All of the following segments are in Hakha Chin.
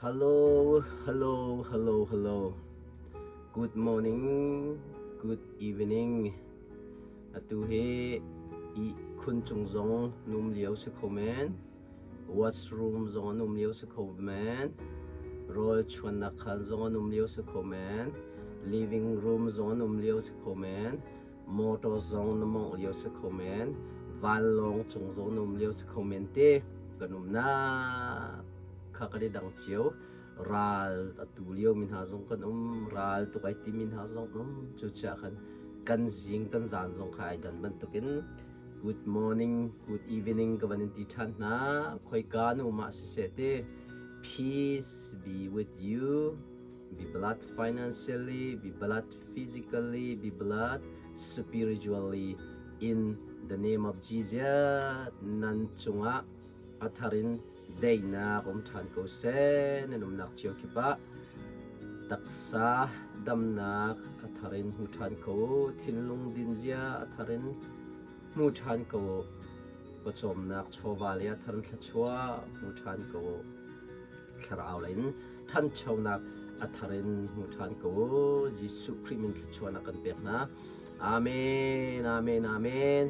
Hello, hello, hello, hello. Good morning, good evening. Atu hi i khun cung zong num lio si kho men. Washroom zong an um lio si kho men. Rawl chuannak khan zong an um lio si kho men. Living room zong an um lio si kho men. Motor zong na mongh lio si kho men. Vanlawng cung zong na um lio si kho men te. Kan umnak kha kan i dang cio. Ral a tu lio mi hna zong kan um. Ral tuk ai timi hna zong um. Cucaah khan kan zing kan zan zong kha ai dan bantukin good morning, good evening ka van in ti ṭhan hna. Khoika nu mah siseh te. Peace be with you. Be blessed financially, be blessed physically, be blessed spiritually in the name of Jesus. Nan cungah a thar in daihnak um ṭhan ko seh. Nan umnak cio kip ah taksa damnak a thar in hmu ṭhan ko. Thinlung dinzia a thar in hmu ṭhan ko. Pawcawmnak chawva le a thar in thluachuah hmu ṭhan ko. Thlarau lei in ṭhanchonak a thar in hmu ṭhan ko u. Jesuh Khrih min thluachuahnak kan pek hna. Amen, amen, amen.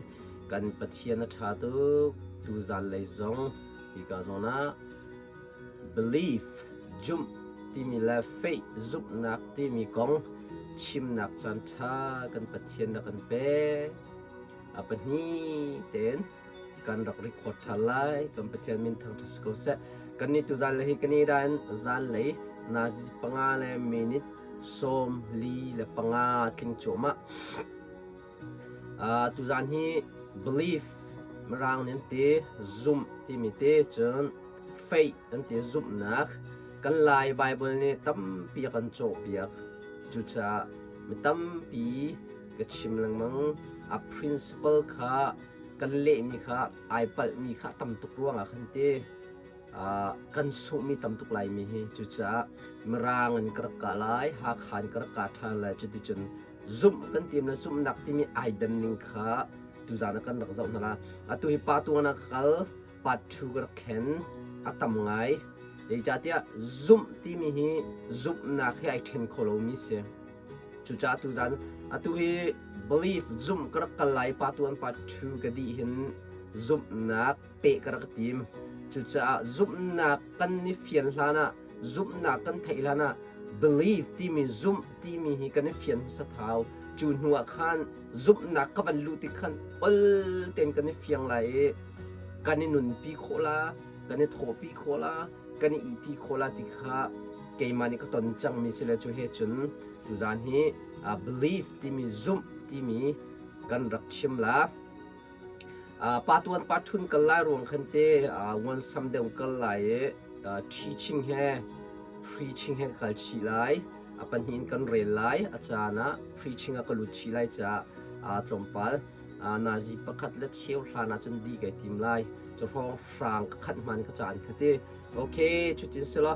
Kan Pathian a ṭha tuk. Tuzan lei zong hika zawn ah belief zumh timi le faith zumhnak timi kong chimnak caan ṭha kan Pathian na kan pek. A pahnih tein kan rak record ṭhan lai. Kan Pathian min thangṭhat si ko seh. Kan nih tuzan le hi kan i dan zanlei nazi panga le minute 45 tling cuahmah. Uh, tuzan hi belief mirang nih an ti zumh timi te cun faith an ti zumhnak kan Lai Bible nih tampi a kan cawhpiak. Cucaah mi tampi ka chim lengmang a principle kha kan lehmi kha ai palhmi kha tam tuk ruangah khan ti kan sunghmi tam tuk laimi hi cucaah Mirang in ka rak kah lai Hakha in ka rak kah ṭhan lai cuticun zumh kan tim le zumhnak timi ai dan ning kha tuzan ah kan rak zoh hna la atu hi pa tuan ah ka kal part 2 ka rak thlen a tam ngai zeicahtiah zumh timi hi zumhnak hi ai ṭhen kho lomi si Cucaah tuzan atu hi belief zumh ka rak kal lai pa tuan pa thu ka dih hin zumhnak peh ka rak tim. Cucaah zumhnak kan i fian hlan ah zumhnak kan theih hlan ah belief timi zumh timi hi kan i fian hmasa thau. Cu hnu ah khan zumhnak ka van luh tik khan ol tein kan i fiang lai i kan i nunpi khawh la, kan i thawhpi khawh la, kan i ihpi khawh la ti kha keimah nih ka ton cangmi si le cu he cun tuzan hi belief timi zumh timi kan rak chim la. Pa tuan pa thun kal lai ruang khan te ngon sam deuh kal lai i teaching he preaching he kal chih lai. A pahnih in kan rel lai. A caan ah preaching ah ka lut chih lai caah tlawmpal nazi pakhat le cheu hlan ah cun dih kai tim lai. Cu hrawng hrang ka khat hman ka caan kha ti okay cutin sila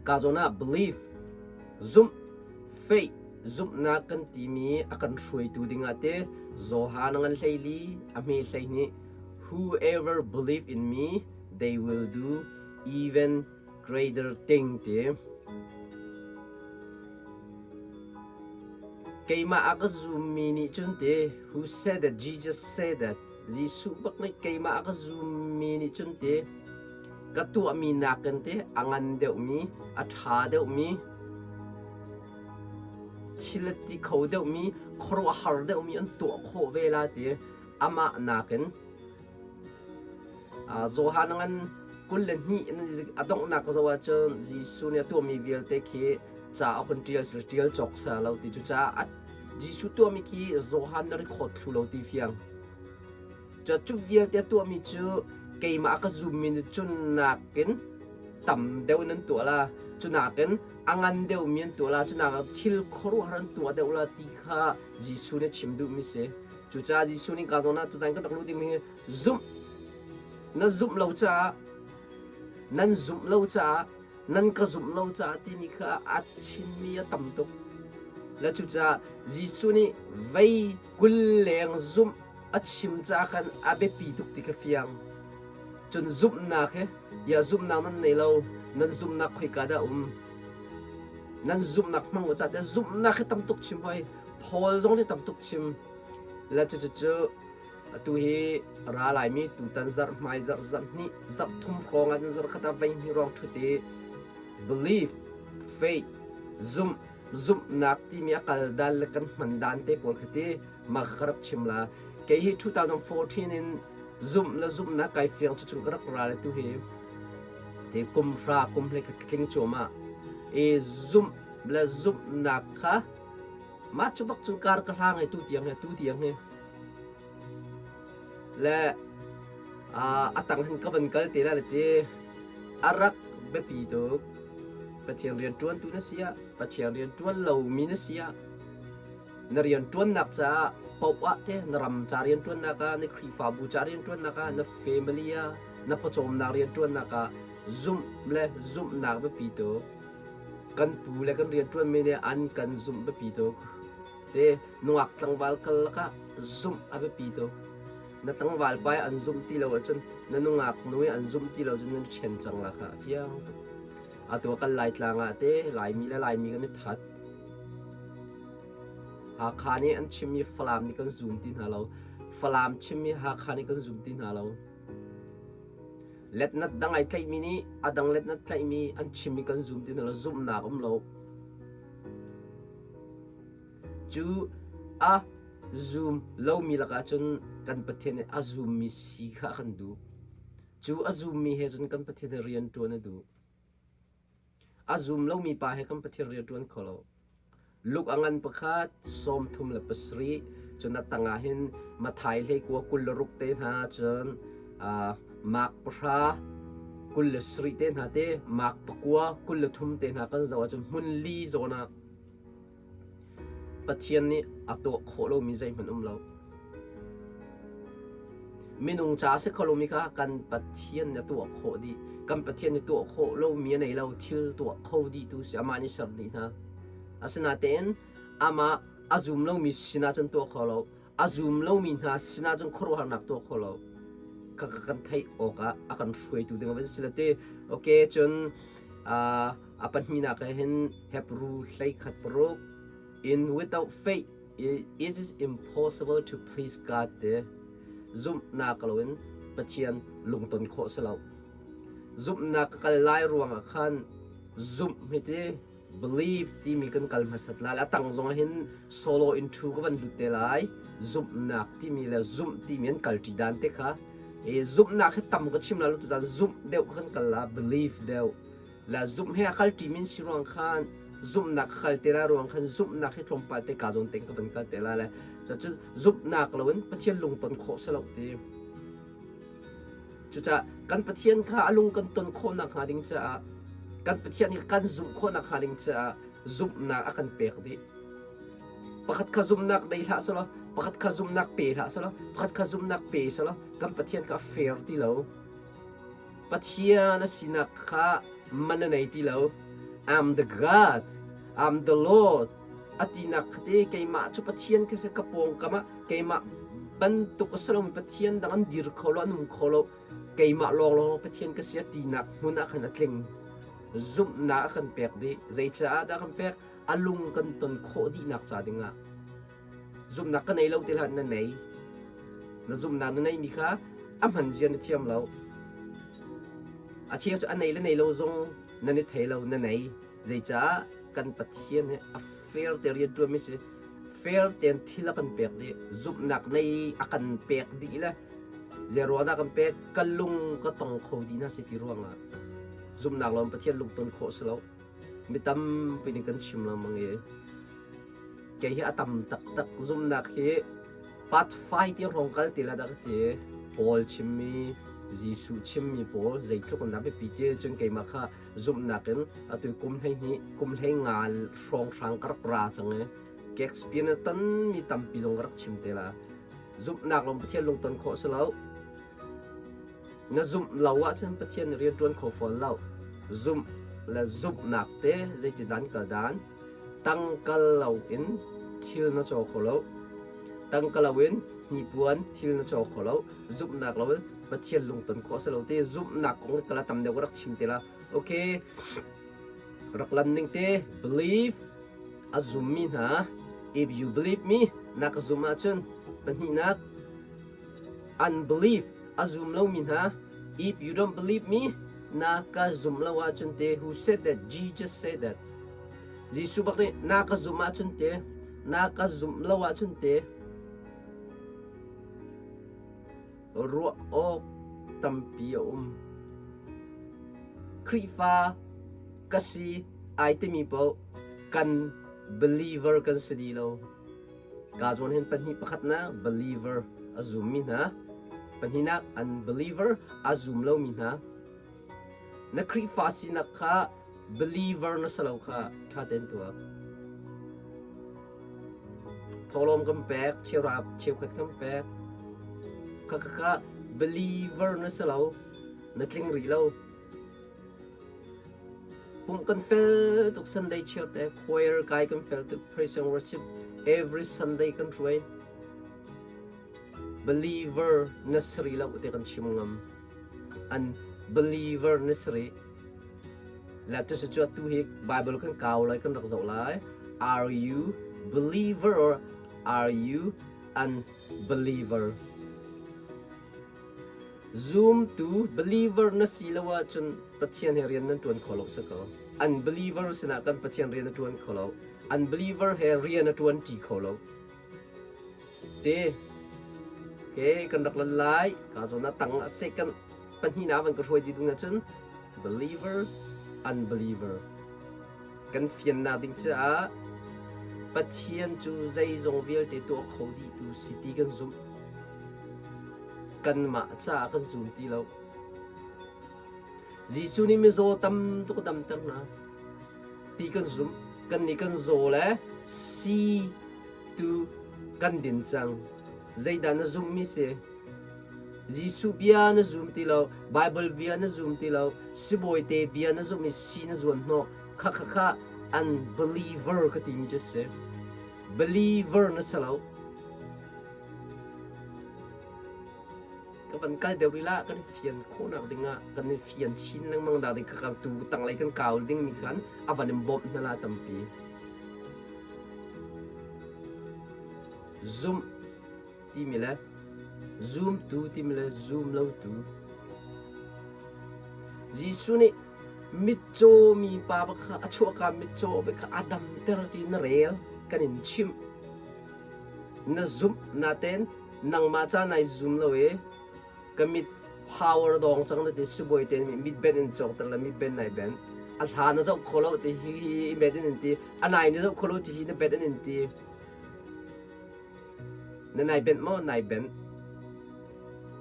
ka zawn ah belief zumh faith zumhnak kan timi a kan hruaitu dingah te Johan ngan hleili a hme hlei nih whoever believe in me they will do even greater thing ti keimah a ka zummi nih cun ti who said that Jesus said that Jesuh bak nih keimah a ka zummi nih cun ti ka tuahmi nakin ti a ngan deuhmi, a ṭha deuhmi, thil a ti kho deuhmi, khuaruahhar deuhmi an tuah khawh ve la ti amah nakin Johan ngan 22 a donghnak ka zoh ahcun Jesuh nih a tuahmi vialte khi ca a hun ṭial sila ṭial cawk sila lo ti cucaah Jesuh tuahmi khi Johan na record thlu lo ti fiang. Cu vialte a tuahmi cu keimah a ka zummi nih cun nakin tam deuh in an tuah la. Cu nakin a ngan deuhmi an tuah la. Cu nakin thil khuaruahhar an tuah deuh la ti kha Jesuh nih a chim duhmi si. Cucaah Jesuh nih ka zawn ah tutan kan rak luh dingmi hi zumh na zumh lo caah nan zumh lo caah nan ka zumh lo caah timi kha a chimmi a tam tuk. Le cucaah Jesuh nih vei 20 leng zumh a chim caah khan a biapi tuk ti kha fiang. Cun zumhnak he ya zumhnak nan nei lo. Nan zumhnak khoika dah um? Nan zumhnak hmang u ca te zumhnak hi tam tuk chim hoi. Paul zong nih tam tuk chim. Le cucu atu hi ra laimi tutan zarh hmai zarh zarh hnih zarh thum hrawng ah zarh khat ah vei hnih ruang ṭhut i belief, faith, zumh, zumhnak timi a kal dan le kan hman dan te pawl kha ti mah ka rak chim la. Kei hi 2014 in zumh le zumhnak kai fiang cu chung ka rak ra le tu hi te kum hra kum hlei khat tling cuahmah i zumh le zumhnak kha mah cu bak cun kar ka hlang i tu tiang he tu tiang he le a tang hin ka van kal te la le ti a rak biapi tuk. Pathian rian ṭuantu na si ah, Pathian rian ṭuan lomi na si ah, na rian ṭuannak caah poah te na ram ca rian ṭuannak ah, na Khrihfabu ca rian ṭuannak ah, na family ah, na pawcawmnak rian ṭuannak ah zumh le zumhnak biapi tuk. Kan pu le kan rian ṭuanmi nih an kan zumh biapi tuk. Te nungak tlangval kal lakah zumh a biapi tuk. Na tlangval pa an zumh ti lo ahcun na nungak nu i an zumh ti lo cun nan ṭhen cang la kha a fiang tuk. Atu kan Laitlang ah te Laimi le Laimi kan i that. Hakha nih an chimmi Falam nih kan zum ti hna lo. Falam chimmi Hakha nih kan zum ti hna lo. Letnat dang ai tlaihmi nih a dang letnat tlaihmi an chimmi kan zum ti hna lo. Zumhnak um lo. Cu a zum lomi lakah cun kan Pathian nih a zummi si kha a kan duh. Cu a zummi he cun kan Pathian nih rian ṭuan a duh. A zum lomi pa he kan Pathian rian ṭuan kho lo. Luke a ngan pakhat, 37, cun a tangah hin Matthai hleikua 26 te hna cun Mark 10 27 te hna te Mark 9 23 te hna kan zoh ahcun hmun li zawn ah Pathian nih a tuah khawh lomi zeihmanh um lo. Minung ca a si kho lomi kha kan Pathian nih a tuah khawh dih. Kan Pathian nih tuah khawh lomi a nei lo, thil tuah kho dihtu si. Amah nih ser dih hna. Asinain amah a zum lomi sinah cun tuah kho lo. A zum lomi hna sinah cun khuaruahharnak tuah kho lo. Ka kan theih awkah a kan hruaitu ding a van si le ti. Okay, cun a pahnihnak ah hin Hebrew 11:6 in without faith it is impossible to please God ti zumhnak loin Pathian lungton khawh si lo. Zumhnak ka kal lai ruangah khan zumh hi ti believe timi kan kal hmasat lai. A tang zong hin solo in thu ka van lut te lai. Zumhnak timi le zumh timi an kal ṭi dan te kha e zumhnak hi tam ka chim la lu tu zumh deuh kan kal la believe deuh la zumh he a kal ṭi min si ruang khan zumhnak ka kal te la ruang khan zumhnak hi tlawmpal te ka zawn teng ka van kal te la le cu zumhnak loin Pathian lungton khawh si lo ti. Cucaah kan Pathian kha a lung kan ton khawh nakhnga ding caah kan Pathian hi kan zumh khawh nakhnga ding caah zumhnak a kan pek dih. Pakhat kha zumhnak nei hlah selaw, pakhat kha zumhnak pe hlah selaw, pakhat kha zumhnak pe selaw kan Pathian kha a fair ti lo. Pathian a sinak kha man a nei ti lo. I'm the God, I'm the Lord a tinak kha te keimah cu Pathian ka si ka pawngkam ah keimah bantuk a si lomi Pathian dang an dir kho lo an um kho lo keimah lawnglawng Pathian ka si a tinak hmun ah khan a tling. Zumhnak a kan pek dih. Zeicaah dah kan pek? A lung kan ton khawh dihnak ca dingah. Zumhnak ka nei lo ti hlah na nei. Na zumhnak na neimi kha a hman zia na thiam lo. A cheu cu a nei le nei lo zong nan i thei lo na nei. Zeicah kan Pathian hi a fair te rian ṭuanmi si. Fair tein thil a kan pek dih. Zumhnak nei a kan pek dih le zei ruang dah kan pek? Ka lung ka tong kho dih hna si ti ruangah zumhnak lawng Pathian lungton khawh si lo. Mi tampi nih kan chim lengmang i kei hi a tam taktak zumhnak hi part 5 tiang hrawng kal ti la dah ka ti. Paul chimmi, Jesuh chimmi pawl zeitluk in dah biapi ti cun keimah kha zumhnak in atu kum 12 kum 15 hrawnghrang ka rak ra cang i ka experience tonmi tampi zong ka rak chim te la. Zumhnak lawng Pathian lungton khawh si lo. Na zumh lo ahcun Pathian nih rian ṭuan kho fawn lo. Zumh le zumhnak te zeitindah an kal dan? Tangkal loin thil na caw kho lo. Tangka loin hnipuan thil na caw kho lo. Zumhnak loin Pathian lungton khawh a si lo ti zumhnak kong kala tam deuh rak chim te la. Okay. Rak lan ning te believe a zummi hna if you believe me na ka zum ahcun pahnihnak unbelief a zum lomi hna if you don't believe me na ka zum lo ahcun te who said that Jesus said that Jesuh bak nih na ka zumh ahcun te na ka zumh lo ahcun te ruah awk tampi a um. Khrihfa ka si ai timi paoh kan believer kan si dih lo. Ka zawn hin pahnih pakhatnak believer a zummi hna, pahnihnak unbeliever a zum lomi hna. Na Khrihfa sinak kha believer na si lo kha ṭha tein tuak. Thawhlawm kan pek, cheuhra cheukhat kan pek. Kha kha kha believer na si lo, na tling rih lo. Pumh kan fel tuk Sunday chiar te, choir kai kan fel tuk, praise and worship every Sunday kan hruai. Believer na si rih lo te kan chim ngam. An believer na si rih. La tu cu tu hi Bible kan kau lai kan rak zoh lai. Are you believer or are you unbeliever? Zumtu believer na si lo ahcun Pathian he rian nan ṭuan kho lo si ko. Unbeliever sinah kan Pathian rian a ṭuan kho lo. Unbeliever he rian a ṭuan ṭi kho lo. Te ke kan rak lan lai ka zawn ah tang a second pahnihnak van ka hruai ti ding ahcun believer unbeliever kan fiannak ding caah Pathian cu zeizong vialte tuah kho dihtu si ti kan zumh. Kanmah caah kan zum ti lo. Jesuh nih mizaw tam tuk a damter hna ti kan zumh. Kannih kan zaw le si tu kan din cang. Zeidah na zumhmi si? Jesuh bia na zum ti lo, Bible bia na zum ti lo, sibawi te bia na zumh i si na zuan hnawh. Kha kha kha unbeliever ka timi cu si. Believer na si lo. Ka van kal deuh rih la kan fian khawhnak dingah kan i fian chin lengmang dah ding kha tu tanglei kan kau dingmi khan a van in bawmh hna la tampi. Zumh timi le zumtu timi le zum lotu. Jesuh nih mitcaw mi pa kha a chuahka mitcaw kha a damter ti na rel kan in chimh. Na zumh natein nangmah ca nai zum lo i ka mit power dawng cang na ti sibawi te nih mit ben in cawkter le mit ben nai ben a hla na zoh kho lo ti hi hi bet in in ti a nai na zoh kho lo ti hi na bet in in ti na nai benh maw nai benh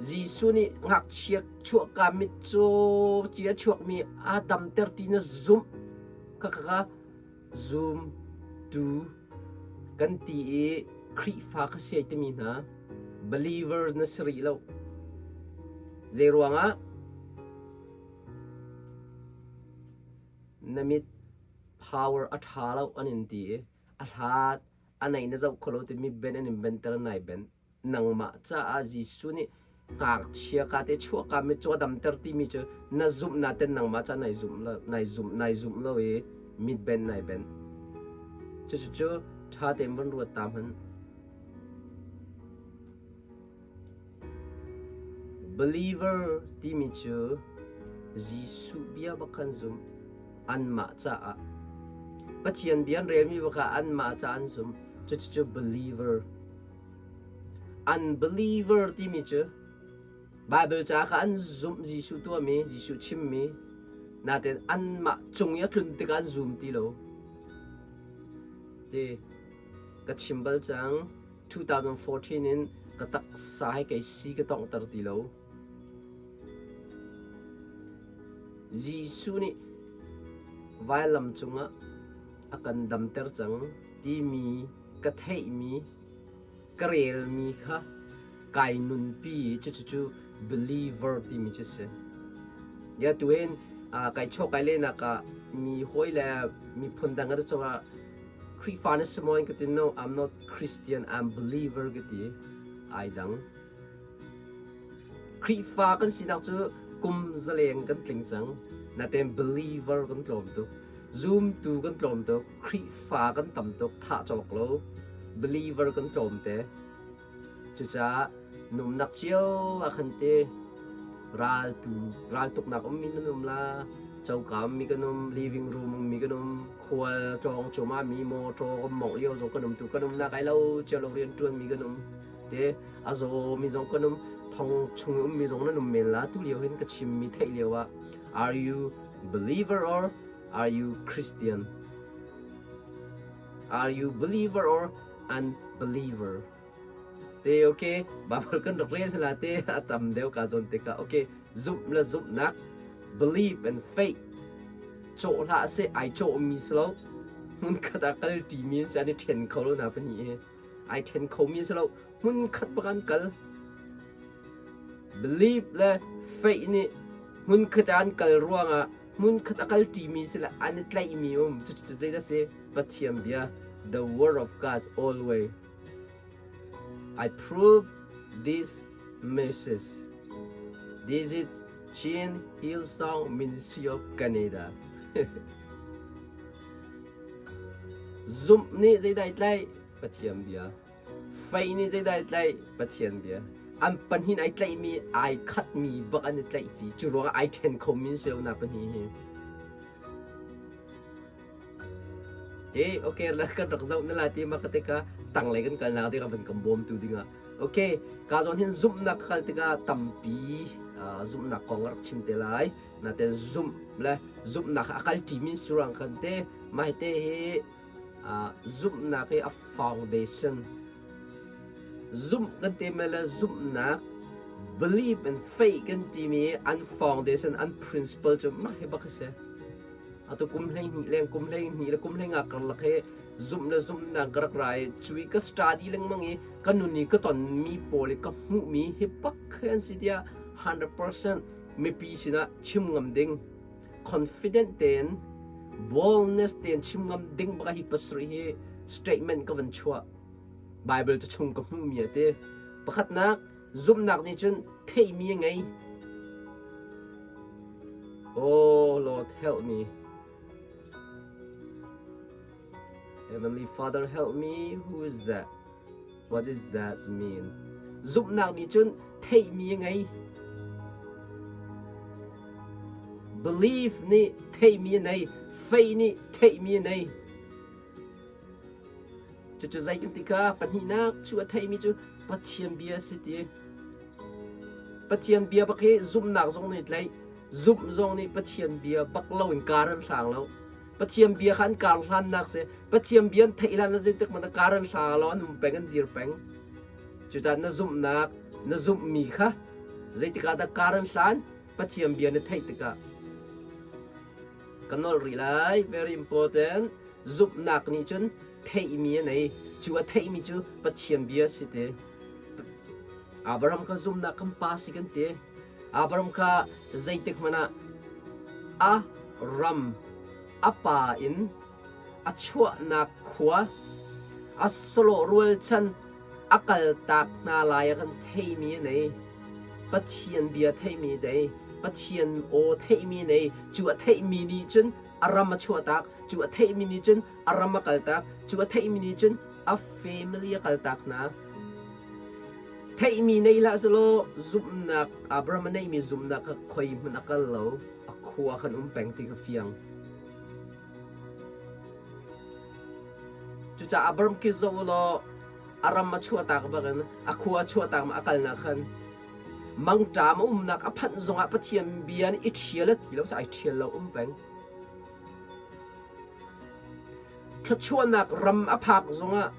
Jesuh nih ngakchia chuahka mitcaw cia chuakmi a damter ti na zumh kha kha Zumtu kan ti i Khrihfa kha si ai timi hna believers na si rih lo. Zeiruangah? Na mit power a ṭha lo an in ti i a hlat a nei na zoh kho lo timi ben an in benter nai ben. Nangmah caah Jesuh nih ngakchia ka te chuahka mitcaw damter timi cu na zumh naten nangmah ca nai zumh lo nai zumh nai zumh lo i mitben nai ben. Cucu ṭha tein van ruat ta hmanh. Believer timi cu Jesuh bia bak khan zumh anmah caah Pathian bia an relmi bak ah anmah caah an zumh cucu believer Unbeliever timi cu Baibal ca kha an zumh Jesuh tuahmi, Jesuh chimmi, nain anmah cung i a tlun tikah an zum ti lo. Ti ka chim bal cang 2014 in ka taksa he kei si ka tonghter ti lo. Jesuh nih vailam cungah a kan damter cang timi ka theihmi ka relmi kha kai nunpi i cucu believer timi cu si. Ya tuin kai chawk kai lenak ah mi hawi le miphun dang an cungah Khrihfa na si maw in ka ti no I'm not Christian I'm believer ka ti ai dang. Khrihfa kan sinak cu kum zaleng kan tling cang. Natein believer kan tlawm tuk. Zumtu kan tlawm tuk. Khrihfa kan tam tuk. Thah cawk lo. Believer kan tlawm te. Cucaah numnak cio ah khan te raltu raltuknak ummi nan um la coka ummi kan um living room ummi kan um khual tlawng cuma mi motor kan mongh lio zong kan um tu kan umnak ai lo cio lo rian tuan mi kan um te a zaw mi zong kan um thong chung um mi zong nan um men la tu lio hin ka chim mi theih lio ah are you believer or are you Christian are you believer or unbeliever te okay Bible kan rak rel hla te a tam deuh ka zawn tikah okay zumh le zumhnak believe and faith cawh hlah seh ai cawh mi si lo hmun khat ah kal ti mi an si an i then kho lo na pahnih hi ai then kho mi si lo hmun khat bak an kal believe le faith nih hmun khat ah an kal ruangah hmun khat a kal ṭi mi si le an i tlaih mi um cucu zeidah si Pathian bia the word of God always I prove this message this is Chin Hillsong Ministry of Canada zumh nih zeidah i tlaih Pathian bia Fei nih zeidah ai tlaih? Pathian bia. An pahnih ai tlaihmi ai khatmi bak an i tlaih ci. Cu ruangah ai ṭhen khomi an si lo na pahnih hi. E, okay, la kan rak zoh na la ti ma ka tika tanglei kan kalnak ding ah van kan bawmtu dingah. Okay, ka zawn hin zumhnak ka kal tikah tampi zumhnak kong rak chim te lai. Naten zumh le zumhnak a kal ṭimi surang khan te mai te hi Zumhnak i a foundation zumh kan timi le zumhnak belief and faith kan timi an foundation an principle cu mah hi bak a si. Atu kum 12 leng kum 12 le kum 15 karlak hi zumh le zumhnak ka rak ra i cui ka study lengmang i ka nun i ka tonmi pawl i ka hmuhmi hi bak hi an si tiah 100% mipi sinah chim ngam ding confident tein boldness tein chim ngam ding baka hi pasarih hi statement ka van chuah Bible cu chung ka hmuhmi a ti pakhatnak zumhnak nih cun theihmi a ngei Oh Lord help me Heavenly Father help me who is that What does that mean? Zumhnak nih cun theihmi a ngei. Belief nih theihmi a nei. Faith nih theihmi a nei. Cucu zei kan ti kha pahnihnak cu a theihmi cu Pathian bia a si ti. Pathian bia bak hi zumhnak zong nih tlaih. Zumh zong nih Pathian bia bak loin kar an hlang lo. Pathian bia kha an kar hlannak si. Pathian bia an theih hlan ah zeitik hmanh ah kar an hlang lo, an um peng, an dir peng. Cucaah na zumhnak, na zumhmi kha zeitik ah dah kar an hlan? Pathian bia na theih tikah. Ka nolh rih lai, very important. Zumhnak nih cun theihmi a nei. Cu a theihmi cu Pathian bia si ti. Abraham kha zumhnak kan pa si kan ti. Abraham kha zeitik hmanh ah a ram a pa in a chuahnak khua a sawlawh rualchan a kaltak hna lai a kan theimi a nei. Pathian bia theihmi nei, Pathian aw theihmi nei. Cu a theihmi nih cun a ram a chuahtak, cu a theihmi nih cun a ram a kaltak, cu a theihmi nih cun a family a kaltak hna. Theihmi nei hlah selaw zumhnak Abraham a neihmi zumhnak kha khoi hmanh a kal lo, a khua khan um peng ti kha fiang. Cucaah Abraham khi zoh u law a ram a chuahtak bakin a khua a chuahtak ma a kalnak khan mangṭam a umnak a phanh zongah Pathian bia nih i ṭhial a ti lo caah ai ṭhial lo um peng. Thluachuahnak ram a phak zongah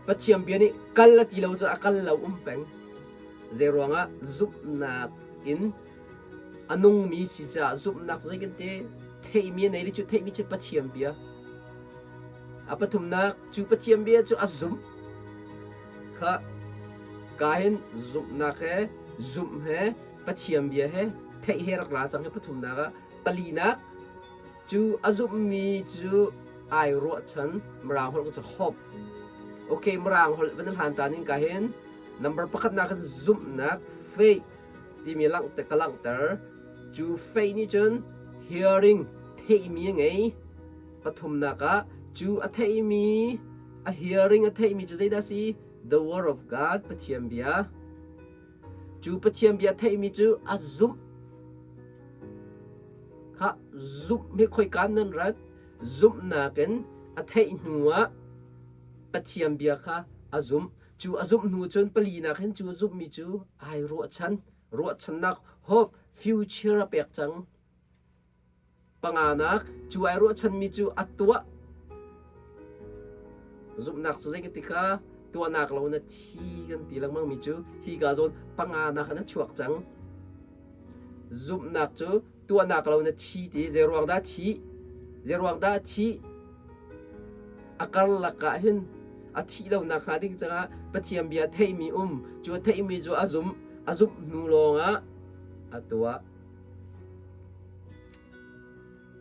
Pathian bia nih kal a ti lo caah a kal lo um peng. Zeiruangah zumhnak in a nungmi si caah zumhnak zei kan ti theihmi a nei li cu theihmi cu Pathian bia. A pathumnak cu Pathian bia cu a zumh. Kha ka hin zumhnak he zumh he Pathian bia he theih he rak ra cang hi pathumnak ah palinak Cu a zumhmi cu ai ruahchan Mirang holh cu hope. Okay, Mirang holh van hlan ta ning ka hin number pakhat nak kan zumhnak faith. timi langhter ka langhter. Cu faith nih cun hearing theihmi a ngei. Pathumnak ah cu a theihmi a hearing a theihmi cu zeidah a si? The word of God, Pathian bia. Cu Pathian bia theihmi cu a zumh. Kha zumh hi khoika nan rat? Zumhnak in a theih hnu ah Pathian bia kha a zumh. Cu a zumh hnu cun palinak hin cu a zumhmi cu ai ruahchan. Ruahchannak hope future a pek cang. Panganak, cu ai ruahchanmi cu a tuah. Zumhnak cu zei ka ti kha tuahnak lo na thi kan ti lengmang mi cu hi ka zawn panganak in a chuak cang. Zumhnak cu tuahnak lo na thi ti zei ruang dah thi? Zei ruang dah thi? A karlak ah hin a thih lonak hnga ding caah Pathian bia theihmi um cu a theihmi cu a zumh a zumh hnu lawngah a tuah.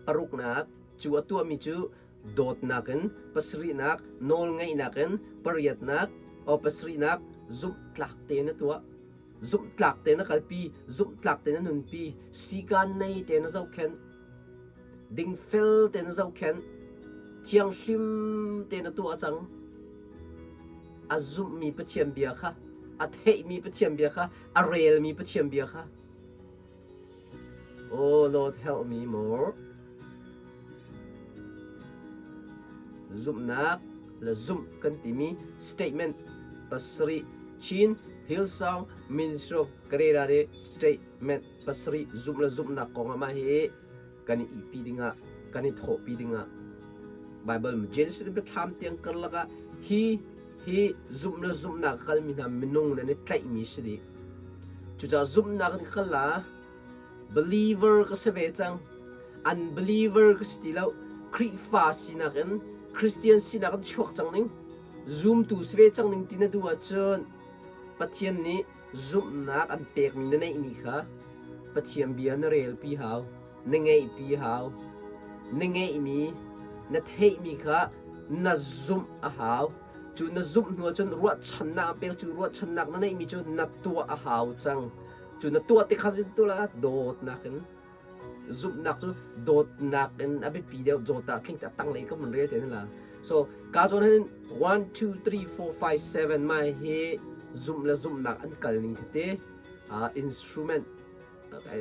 Paruknak, cu a tuahmi cu dawtnak in, pasarihnak, nawlngaihnak in, pariatnak, o pasarihnak, zumhtlak tein a tuah. Zumhtlak tein a kalpi, zumhtlak tein a nunpi, sikaan nei tein a zohkhenh, dingfel tein a zohkhenh, thianghlim tein a tuah cang. A zumhmi Pathian bia kha, a theihmi Pathian bia kha, a relmi Pathian bia kha Oh Lord, help me more. Zumhnak le zumh kan timi statement pasarih Chin Hillsong Ministry of Canada nih statement pasarih zumh le zumhnak kong ah mah hi kan i ihpi dingah kan i thawhpi dingah Bible Genesis biathlam tiang karlak ah hi hi zumh le zumhnak kalmi hna minung nan i tlaihmi si dih. Cucaah zumhnak in kal la believer ka si ve cang. Unbeliever ka si ti lo. Khrihfa sinak in Christian sinak in chuak cang ning. Zumtu si ve cang ning ti na duh ahcun Pathian nih zumhnak an pekmi na neihmi kha Pathian bia na relpi hau, na ngeihpi hau. Na ngeihmi, na theihmi kha na zumh a hau. Cu na zumh hnu ahcun ruahchannak an pek cu ruahchannak na neihmi cu na tuah a hau cang. Cu na tuah tik kha tu la dawtnak in zumhnak cu dawtnak in a biapi deuh dawt ah tling a tanglei ka mun rel te la. So ka zawn hin 1 2 3 4 5 7 mai hi zumh le zumhnak an kal ning khi te instrument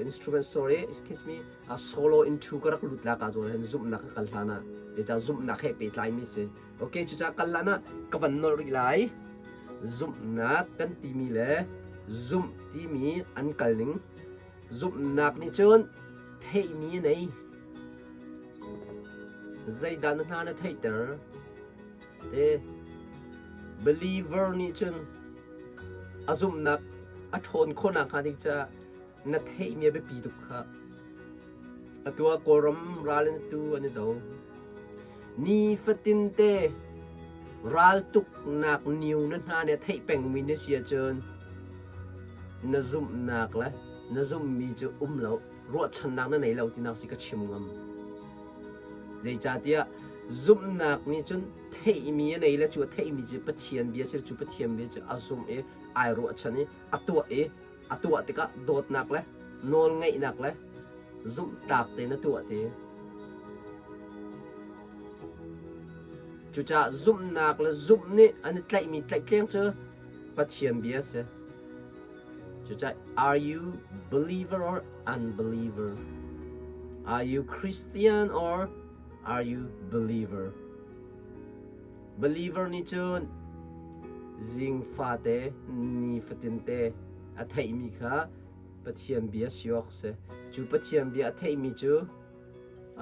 instrument sorry excuse me solo into ka rak lut la ka zawn hin zumhnak ka kal hlan ah ca zumhnak he pehtlai mi si okay cuca kal lan ah ka van nolh rih lai zumhnak kan timi le zumh timi an kal ning zumhnak nih cun theihmi a nei zeidah na hna na theihter te believer nih cun a zumhnak a ṭhawn khawhnak hnga ding caah na theihmi a biapi tuk kha. Atu ah Kawlram ral in atu an i do. Nifatin te raltuknak niu na hna nih a theih pengmi na si ahcun na zumhnak le na zumhmi cu um lo, ruahchannak na nei lo tinak si ka chim ngam. Zeicahtiah zumhnak nih cun theihmi a nei le cu a theihmi cu Pathian bia si cu Pathian bia cu a zumh i ai ruahchan i a tuah i a tuah tikah dawtnak le nawlngaihnak le zumhtlak tein a tuah ti. Cucaah zumhnak le zumh nih an i tlaihmi tlaihtleng cu Pathian bia a si. Cucaah are you believer or unbeliever? Are you Christian or are you believer? Believer nih cun zing fate nifatin te a theihmi kha Pathian bia si awk si. Cu Pathian bia a theihmi cu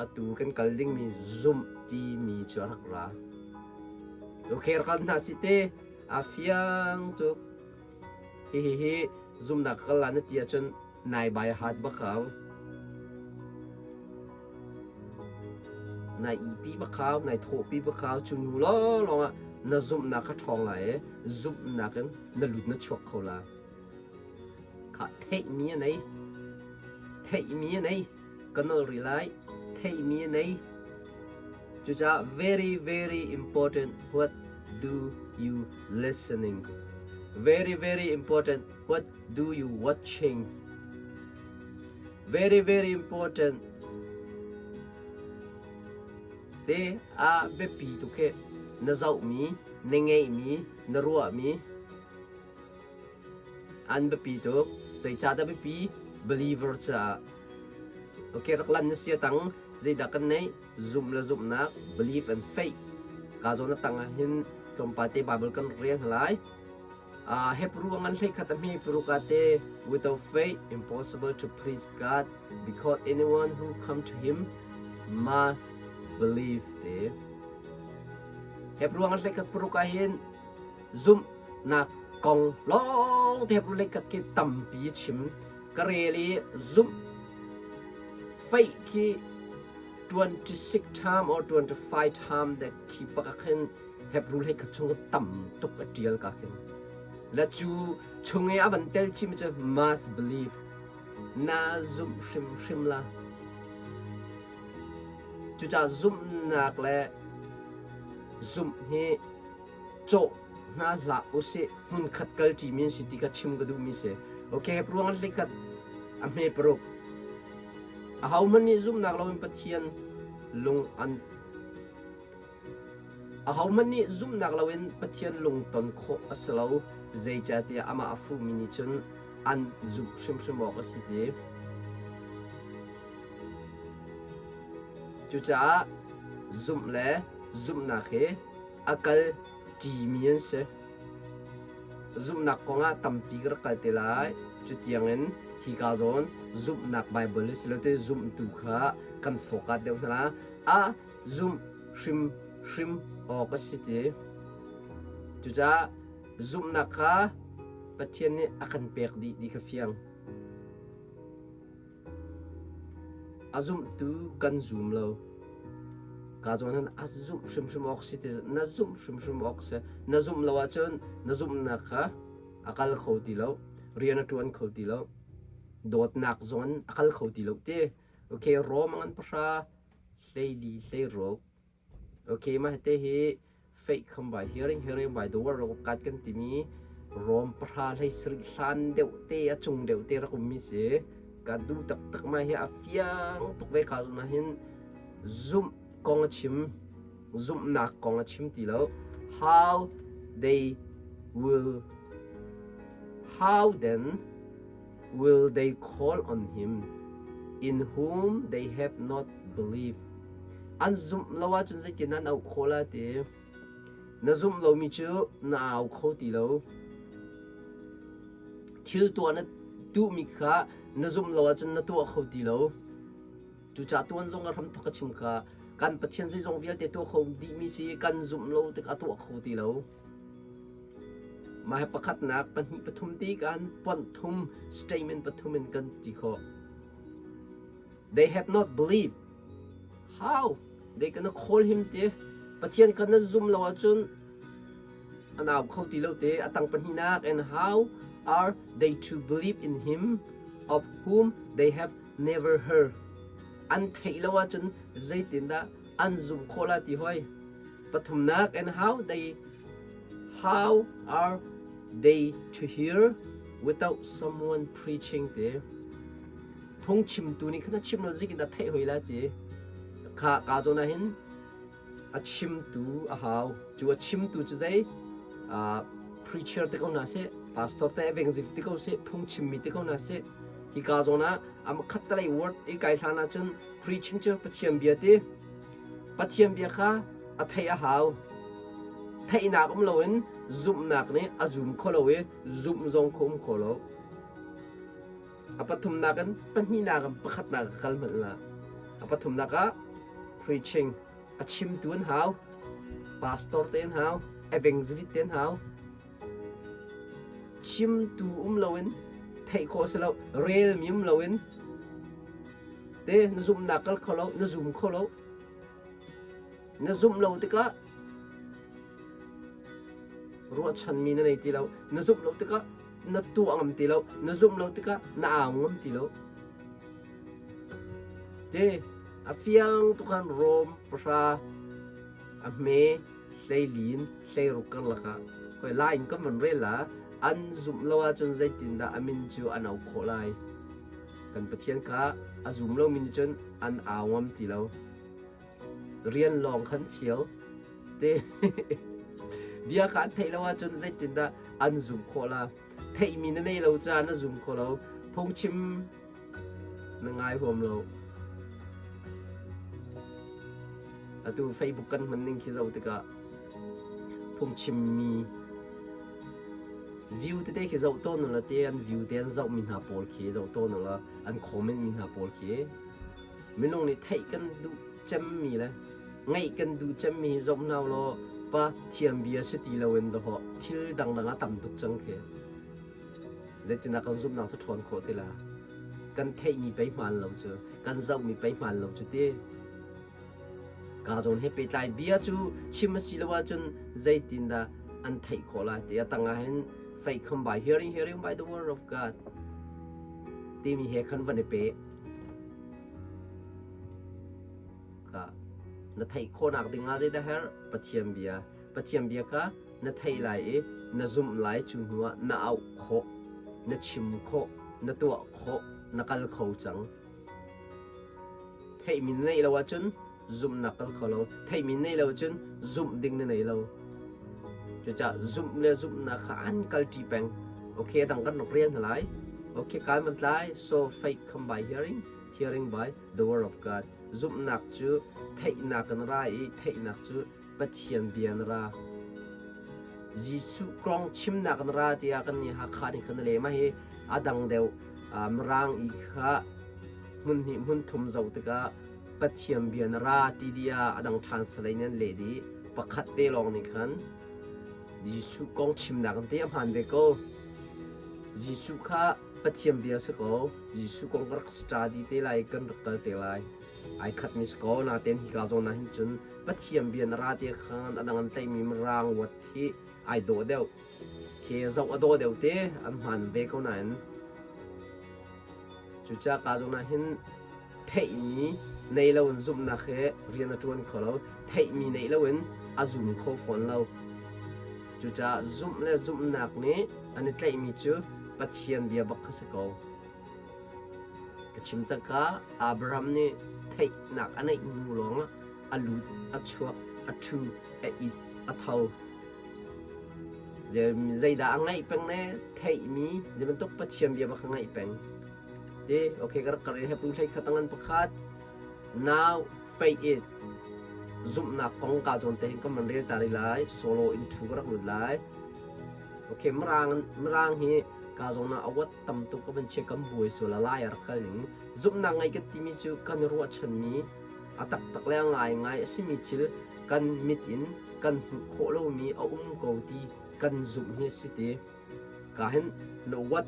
atu kan kal dingmi zumh timi cu a rak ra. Okay, rak kal hna si te a fiang tuk. Hihihi zumhnak ka kal la na ti ahcun nai bai a hat bak hau. Nai ipi bak hau, nai thawhpi bak hau. Cu hnu lawnglawng ah na zumhnak kha ṭhawng lai i zumhnak in na lut na chuak kho la. Khah theihmi a nei. Theihmi a nei. Ka nolh rih lai. Theihmi a nei. Cucaah very very important what do you listening. Very very important what do you watching. Very very important. Te a biapi tuk hi na zohmi, na ngeihmi, na ruahmi an biapi tuk. Zeicahdah biapi? Believer caah. Okay, rak lan na sia tang zeidah kan neih? Zumh le zumhnak, belief and faith. Ka zawn a tang ah hin tlawmpal te Bible kan rel hna lai. Hebrew ngan hlei khat a hme paruk ah te without faith impossible to please God because anyone who come to him must believe te. Hebrew ngan hlei khat paruk ah hin zumhnak kong lawng te Hebrew hlei khat khi tampi chim ka rel i zumh faith khi 26 time or 25 time that khi pak ah khin Hebrew hlei khat chung tam tuk a ṭial ka khin. Le cu chung i a van tel chim cu must believe. Na zumh hrimhrim la. Cucaah zumhnak le zumh hi cawh hna hlah usih hmun khat kal ṭimi an si ti kha chim ka duhmi si. Okay, Hebrew ngan hlei khat a hme paruk. Ahohmanh nih zumhnak loin Pathian lung an Ahohmanh nih zumhnak loin Pathian lungton khawh a si lo, zeicahtiah amah a fuhmi nih cun an zumh hrimhrim awk a si ti. Cucaah zumh le zumhnak hi a kal ṭimi an si. Zumhnak kongah tampi ka rak kal te lai. Cutiangin hika zawn zumhnak Baibal hi si lo te zumtu kha kan focus deuh hna la. A zumh hrimhrim awk a si ti. Cucaah zumhnak kha Pathian nih a kan pek dih ti kha fiang. A zumhtu kan zum lo. Ka zawn hin a zumh hrimhrim awk si ti na zumh hrimhrim awk si. Na zumh lo ahcun na zumhnak kha a kal kho ti lo. Rian a ṭuan kho ti lo. Dawtnak zong a kal kho ti lo ti. Okay, Rom ngan pahra 14 16. Okay, mah te hi faith come by hearing, hearing by the word of God kan timi Rom pahra hlei sarih hlan deuh te a cung deuh te rak ummi si. Ka duh taktak ma hi a fiang tuk ve ka na hin zumh kong a chim zumhnak kong a chim ti lo. How they will how then will they call on him in whom they have not believed? An zumh lo ahcun zeitin an auh khawh la ti? Na zumh lomi cu na au kho ti lo. Thil tuah na duhmi kha na zumh lo ahcun na tuah kho ti lo. Cucaah tuan zong a hramthawk a chim kha kan Pathian zeizong vialte tuah kho dihmi si kan zumh lo tikah a tuah kho ti lo. Mah hi pakhatnak, pahnih, pathum ti kan ponh thum statement pathum in kan ti khawh. They have not believed. How? They gonna call him ti. Pathian kan na zum lo ahcun an au kho ti lo te. A tang pahnihnak and how are they to believe in him of whom they have never heard? An theih lo ahcun zeitindah an zumh khawh la ti hoi. Pathumnak and how they how are they to hear without someone preaching ti. Phungchimtu nih khan a chim lo zik in a theih hoi la ti. Kha ka zawn ah hin a chimtu a hau. Cu a chimtu cu zei preacher te ko hna seh, pastor te evangelist te ko seh, phungchimmi te ko hna seh. Hi ka zawn ah am khat talei word i kai hlan ahcun preaching cu Pathian bia ti. Pathian bia kha a theih a hau. Theihnak um loin zumhnak nih a zum kho lo i zumh zong kho um kho lo. A pathumnak in pahnihnak in pakhatnak a kal hmanh la. A pathumnak ah preaching a chimtu an hau, pastor te an hau, evangelist te an hau. Chimtu um loin theih khawh si lo, relmi um loin te na zumhnak kal kho lo, na zum kho lo. Na zumh lo tikah ruahchanmi na nei ti lo. Na zumh lo tikah na tuah ngam ti lo. Na zumh lo tikah na au ngam ti lo. Te a fiang tukan Rom pahra a hme hleilin hleiruk karlak ah hoi la in kan van rel la an zumh lo ahcun zeitindah a min cu an auh khawh lai? Kan Pathian kha a zum lomi nih cun an au ngam ti lo. Rian lawng khan fial. Te bia kha an theih lo ahcun zeitindah an zumh khawh la? Theihmi na nei lo caah na zum kho lo. Phungchim na ngai huam lo. Atu Facebook kan hman ning khi zoh tikah phungchimmi view tete khi zoh tawn ula te an view te an zohmi hna pawl khi zoh tawn ula an comment mi hna pawl khi minung nih theih kan duh cemmi le ngaih kan duh cemmi hi zoh hna law pa thiam bia si ti loin dawh thil dangdang a tam tuk cang khi. Zeitindah kan zumhnak cu ṭhawn khawh ti la? Kan theihmi pei hmaan lo cu, kan zohmi pei hmaan lo cu ti. Ka zawn he pehtlai bia cu chim a si lo ahcun zeitindah an theih khawh lai ti a tangah hin faith come by hearing, hearing by the word of God timi he khan van i pe. Ka na theih khawhnak ding ah zeidah herh? Pathian bia. Pathian bia kha na theih lai i na zumh lai cu hnuah na auh khawh, na chim khawh, na tuah khawh, na kal kho cang. Theihmi na neih lo ahcun zumhnak kal kho lo. Theihmi na neih lo ahcun zumh ding na nei lo. Cucaah zumh le zumhnak kha an kalṭi peng. Okay, a dang kan rak rel hna lai. Okay, kaan van tlai. So faith come by hearing, hearing by the word of God. Zumhnak cu theihnak in ra i theihnak cu Pathian bia na ra. Jesuh kong chimnak na ra tiah kan nih Hakha nih khan a leh. Mah hi a dang deuh. Mirang i kha hmun hnih hmun thum zoh tikah Pathian bia na ra ti dih ah a dang translate nih an leh dih. Pakhat te lawng nih khan Jesuh kong chimnak an ti a hmaan ve ko. Jesuh kha Pathian bia si ko. Jesuh kong ka rak study te lai, kan rak kal te lai. Ai khatmi si ko. Natein hika zawn ah hin cun Pathian bia na ra ti khan a dang an tlaihmi mirang word hi ai dawh deuh. Khi zoh a dawh deuh te an hmaan ve ko nain cucaah ka zawn ah hin theihmi nei lo in zumhnak he rian a ṭuan kho lo. Theihmi neih lo in a zum kho fawn lo. Cucaah zumh le zumhnak nih an i tlaihmi cu Pathian bia bak kha si ko. Ka chim cang kha Abraham nih theihnak a neih hnu lawngah a lut, a chuak, a ṭhu, a it, a tho. Zeidah a ngaih peng ne? Theihmi, zei bantuk Pathian bia bak a ngaih peng. Ti, okay, ka rak ka rel Hebrew hlei khat a ngan pakhat. Now faith it. Zumhnak kong ka zawn te hin kan van rel ta rih lai. Solo in ṭhu ka rak lut lai. Okay, mirang, mirang hi ka zawn ah a wat tam tuk ka van chia kan buai sual a lai a rak kal ning. Zumhnak ngai kan timi cu kan i ruahchanmi a taktak le a ngaingai a simi thil kan mit in kan hmuh khawh lomi a um ko ti kan zumh hi a si ti. Ka hin no what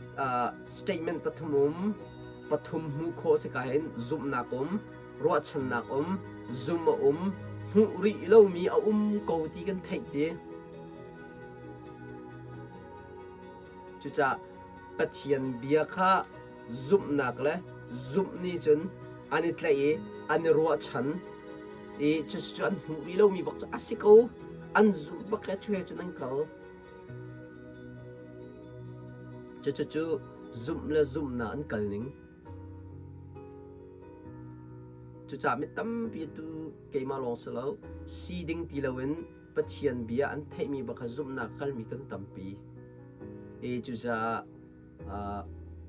statement pathum um pathum hmuh khawh si ka hin zumhnak um ruahchannak um zum a um hmuh rih lomi a um ko ti kan theih ti. Cucaah Pathian bia kha zumhnak le zumh nih cun an i tlaih i an i ruahchan i cucu an hmuh rih lomi bak cu a si ko. An zumh bak i cu he cun an kal. Cucu zumh le zumhnak an kal ning. Cucaah mi tampi tu keimah lawng si lo, si ding ti loin Pathian bia an theihmi bak kha zumhnak kalmi kan tampi. I cucaah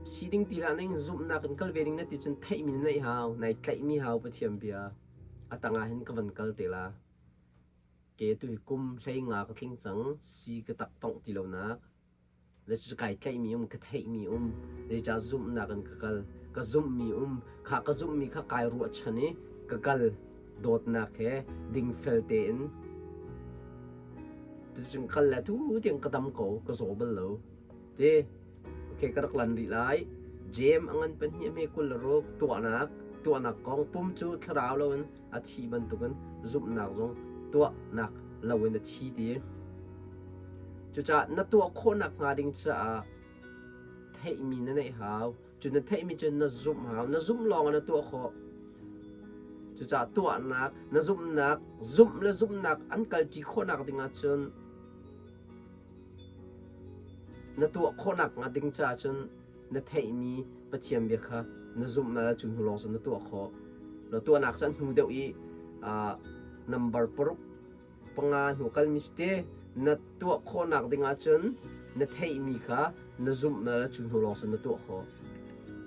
si ding ti hlah ning zumhnak in kal ve ding na ti cun theihmi na neih hau, nai tlaihmi hau Pathian bia. A tangah hin ka van kal te la. Ke tu hi kum 15 ka tling cang, si ka tak tongh ti lo nak. Le cu kai tlaihmi um, ka theihmi um, zeicah zumhnak in ka kal. Ka zumhmi um, kha ka zumhmi kha kai ruahchan i ka kal dawtnak he dingfel tein tucun kal le tu tiang ka dam ko, ka zaw bal lo. Ti, okay, ka rak lan rih lai. Jem a ngan pahnih hme 26 tuahnak, tuahnak kong pum cu thlarau loin a thi bantukin zumhnak zong tuahnak loin a thi ti. Cucaah na tuah khawhnak hnga ding caah theihmi na neih hau. Cu na theihmi cu na zumh hau. Na zumh lawng ah na tuah khawh. Cucaah tuahnak, na zumhnak, zumh le zumhnak an kalṭi khawhnak ding ahcun na tuah khawhnak hnga ding caah cun na theihmi Pathian bia kha Na zumh na cu hnu lawng cun na tuah khawh. Na tuahnak cu an hnu deuh i number paruk panga hnu kalmi si te na tuah khawhnak ding ahcun na theihmi kha na zumh na cu hnu lawng cun na tuah khawh.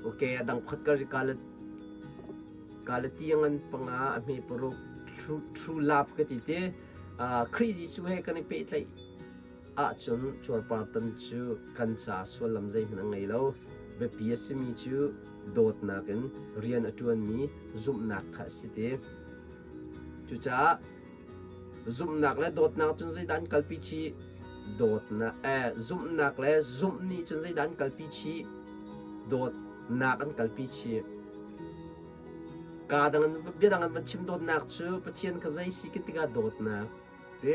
Okay, a dang pakhat kal kala kala tiang an panga a hme paruk true, true love ka ti te Khrih Jesuh he kan i pehtlaih ahcun cuarpartan cu kan ca sullam zeihmanh a ngei lo. Biapi a simi cu dawtnak in rian a ṭuanmi zumhnak kha a si ti. Cucaah zumhnak le dawtnak cun zeidah an kalpi chih? Dawtnak eh zumhnak le zumh nih cun zeidah an kalpi chih? Dawtnak an kalpi chih. Kaa dang in bia dang in van chim dawtnak cu Pathian kha zei si ka tikah dawtnak ti.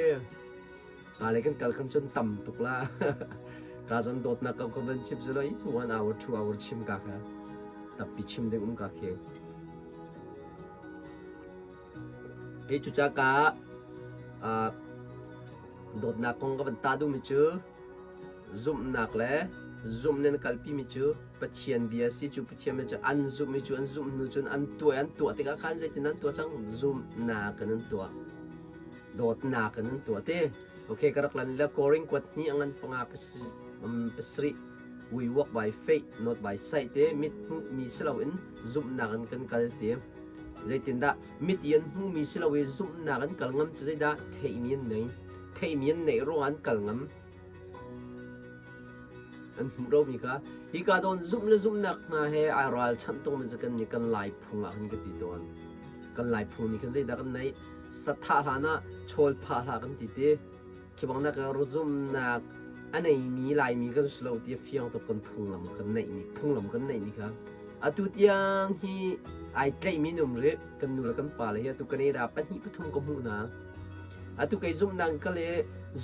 Ka le kan kal kan cun tam tuk la. Ka zon dawtnak ko ka van chim cu lo it's 1 hour 2 hour chim ka kha. Tappi chim ding um ka khi. Hi cucaah ka dawtnak kong ka van ta duhmi cu zumhnak le zumh nih an kalpimi cu Pathian bia a si. Cu Pathian bia cu an zumh i cu an zumh hnu cun an tuah i an tuah tikah khan zeitin an tuah cang? Zumhnak in an tuah. Dawtnak in an tuah ti. Okay, ka rak lan le Korin kuat hnih a ngan panga pasarih we walk by faith not by sight te mit hmuhmi si loin zumhnak in kan kal ti. Zeitindah mit i an hmuhmi si lo i zumhnak an kal ngam cu zeidah theihmi an nei. Theihmi an neih ruangah an kal ngam. An hmuh lomi kha hika zawn zumh le zumhnak hna he ai ralchanh tungmi cu kan nih kan Lai phung ah khan ka ti tawn. Kan Lai phung nih khan zeidah kan neih? Sathah hlan ah chawl phah hlah kan ti ti. Khi bang nak zumhnak a neimi Laimi kan si lo ti a fiang tuk kan phunglam kan neihmi phunglam kan neihmi kha atu tiang hi ai tlaihmi num rih kan nu le kan pa le hi atu Canada pahnih pathum ka hmuh hna atu kei zumhnak ka le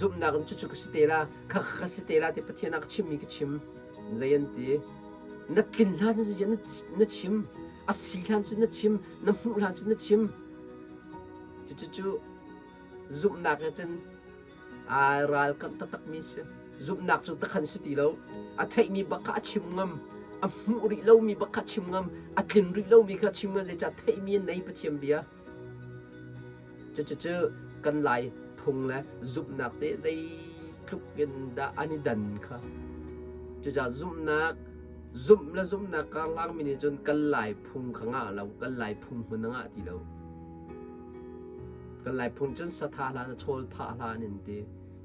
zumhnak in cucu ka si te la kha kha si te la ti Pathian ah ka chimmi ka chim zei an ti na tlin hlan na chim a si hlan cu na chim na hmuh hlan cu na chim cucu cu Zumhnak he cun aa ralkamh taktakmi si. Zumhnak cu takhan si ti lo. A theihmi bak kha a chim ngam. A hmuh rih lomi bak kha a chim ngam. A tlin rih lomi kha a chim ngam. Zeicah theihmi an nei Pathian bia. Cucu kan Lai phung le zumhnak te zeitluk in dah an i dan kha. Cucaah zumhnak zumh le zumhnak karlak mi nih cun kan Lai phung kha ngah lo, kan Lai phung hmun a ngah ti lo. Kan Laiphung cun satha hlah na chawl phah hlah an in ti.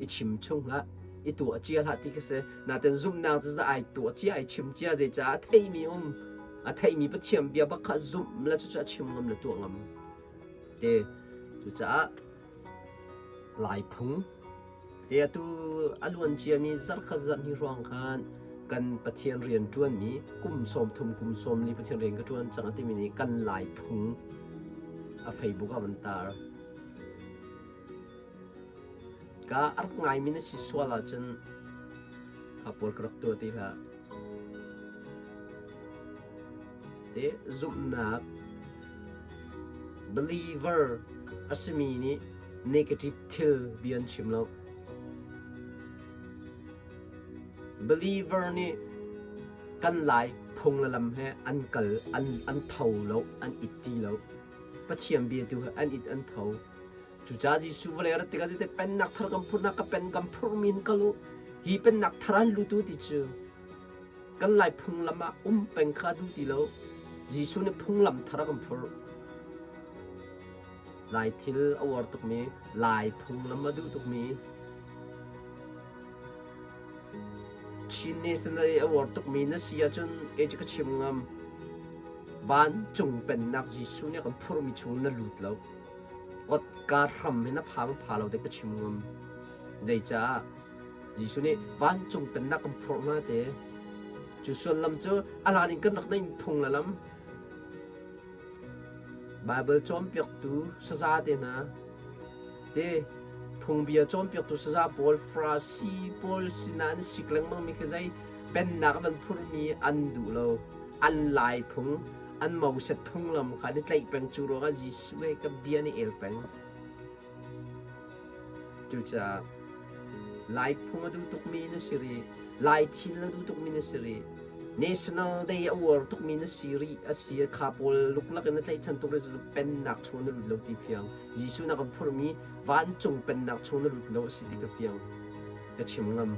I chim chung hlah, i tuah cia hlah ti ka si. Natin zumhnak cu ai tuah cia, ai chim cia zeicah a theimi um. A theimi Pathian bia bak kha zumh le cucu a chim ngam le tuah ngam. Te cucaah Laiphung Te atu a luan ciami zarhkhat zarhhnih hrawng khan kan Pathian rian ṭuanmi kum 30 kum 40 Pathian rian ka ṭuan cang a timi nih kan Lai phung a Facebook ah van tar. Ka a rak ngaimi na si sual ahcun kha pawl ka rak tuah ti hlah. Te zumhnak believer a simi nih negative thil bia an chim lo. Believer nih kan Lai phung le lam he an kal an an tho lo, an it ti lo. Pathian bia tu he an it an tho. Cucaah Jesuh vawlei rat tikah zeite pennak thar kan phurnak ka pen kan phurmi in kal u. Hi pennak thar an lutu ti cu kan Lai phunglam ah um peng kha duh ti lo. Jesuh nih phunglam thar a kan phurh. Lai thil a uar tukmi, Lai phunglam a duh tukmi, Chin National i a uar tukmi na si ahcun kei cu ka chim ngam. Vancung pennak Jesuh nih a kan phurhmi chung na lut lo. Kotka hram hi na phang pha lo dek ka chim ngam. Zeicah? Jesuh nih vancung pennak kan phurh hna te. Cu sullam cu a hlan in kan rak neih phung le lam. Baibal cawnpiaktu saza te hna te phungbia cawnpiaktu saza pawl Farasi pawl sinah an sik lengmang mi khi zei pennak an phurmi an duh lo. An lai phung, an Moses phunglam kha an i tlaih peng cu ruangah Jesuh he ka bia nih el peng. Cucaah Lai phung a duh tukmi na si rih. Lai thil a duh tukmi na si rih. National Day a uar tukmi na si rih a si kha pawl luklak in na tlaihchan tuk rih cu pennak chung na lut lo ti fiang. Jesuh na kan phurhmi vancung pennak chung na lut lo a si ti ka fiang. Ka chim ngam.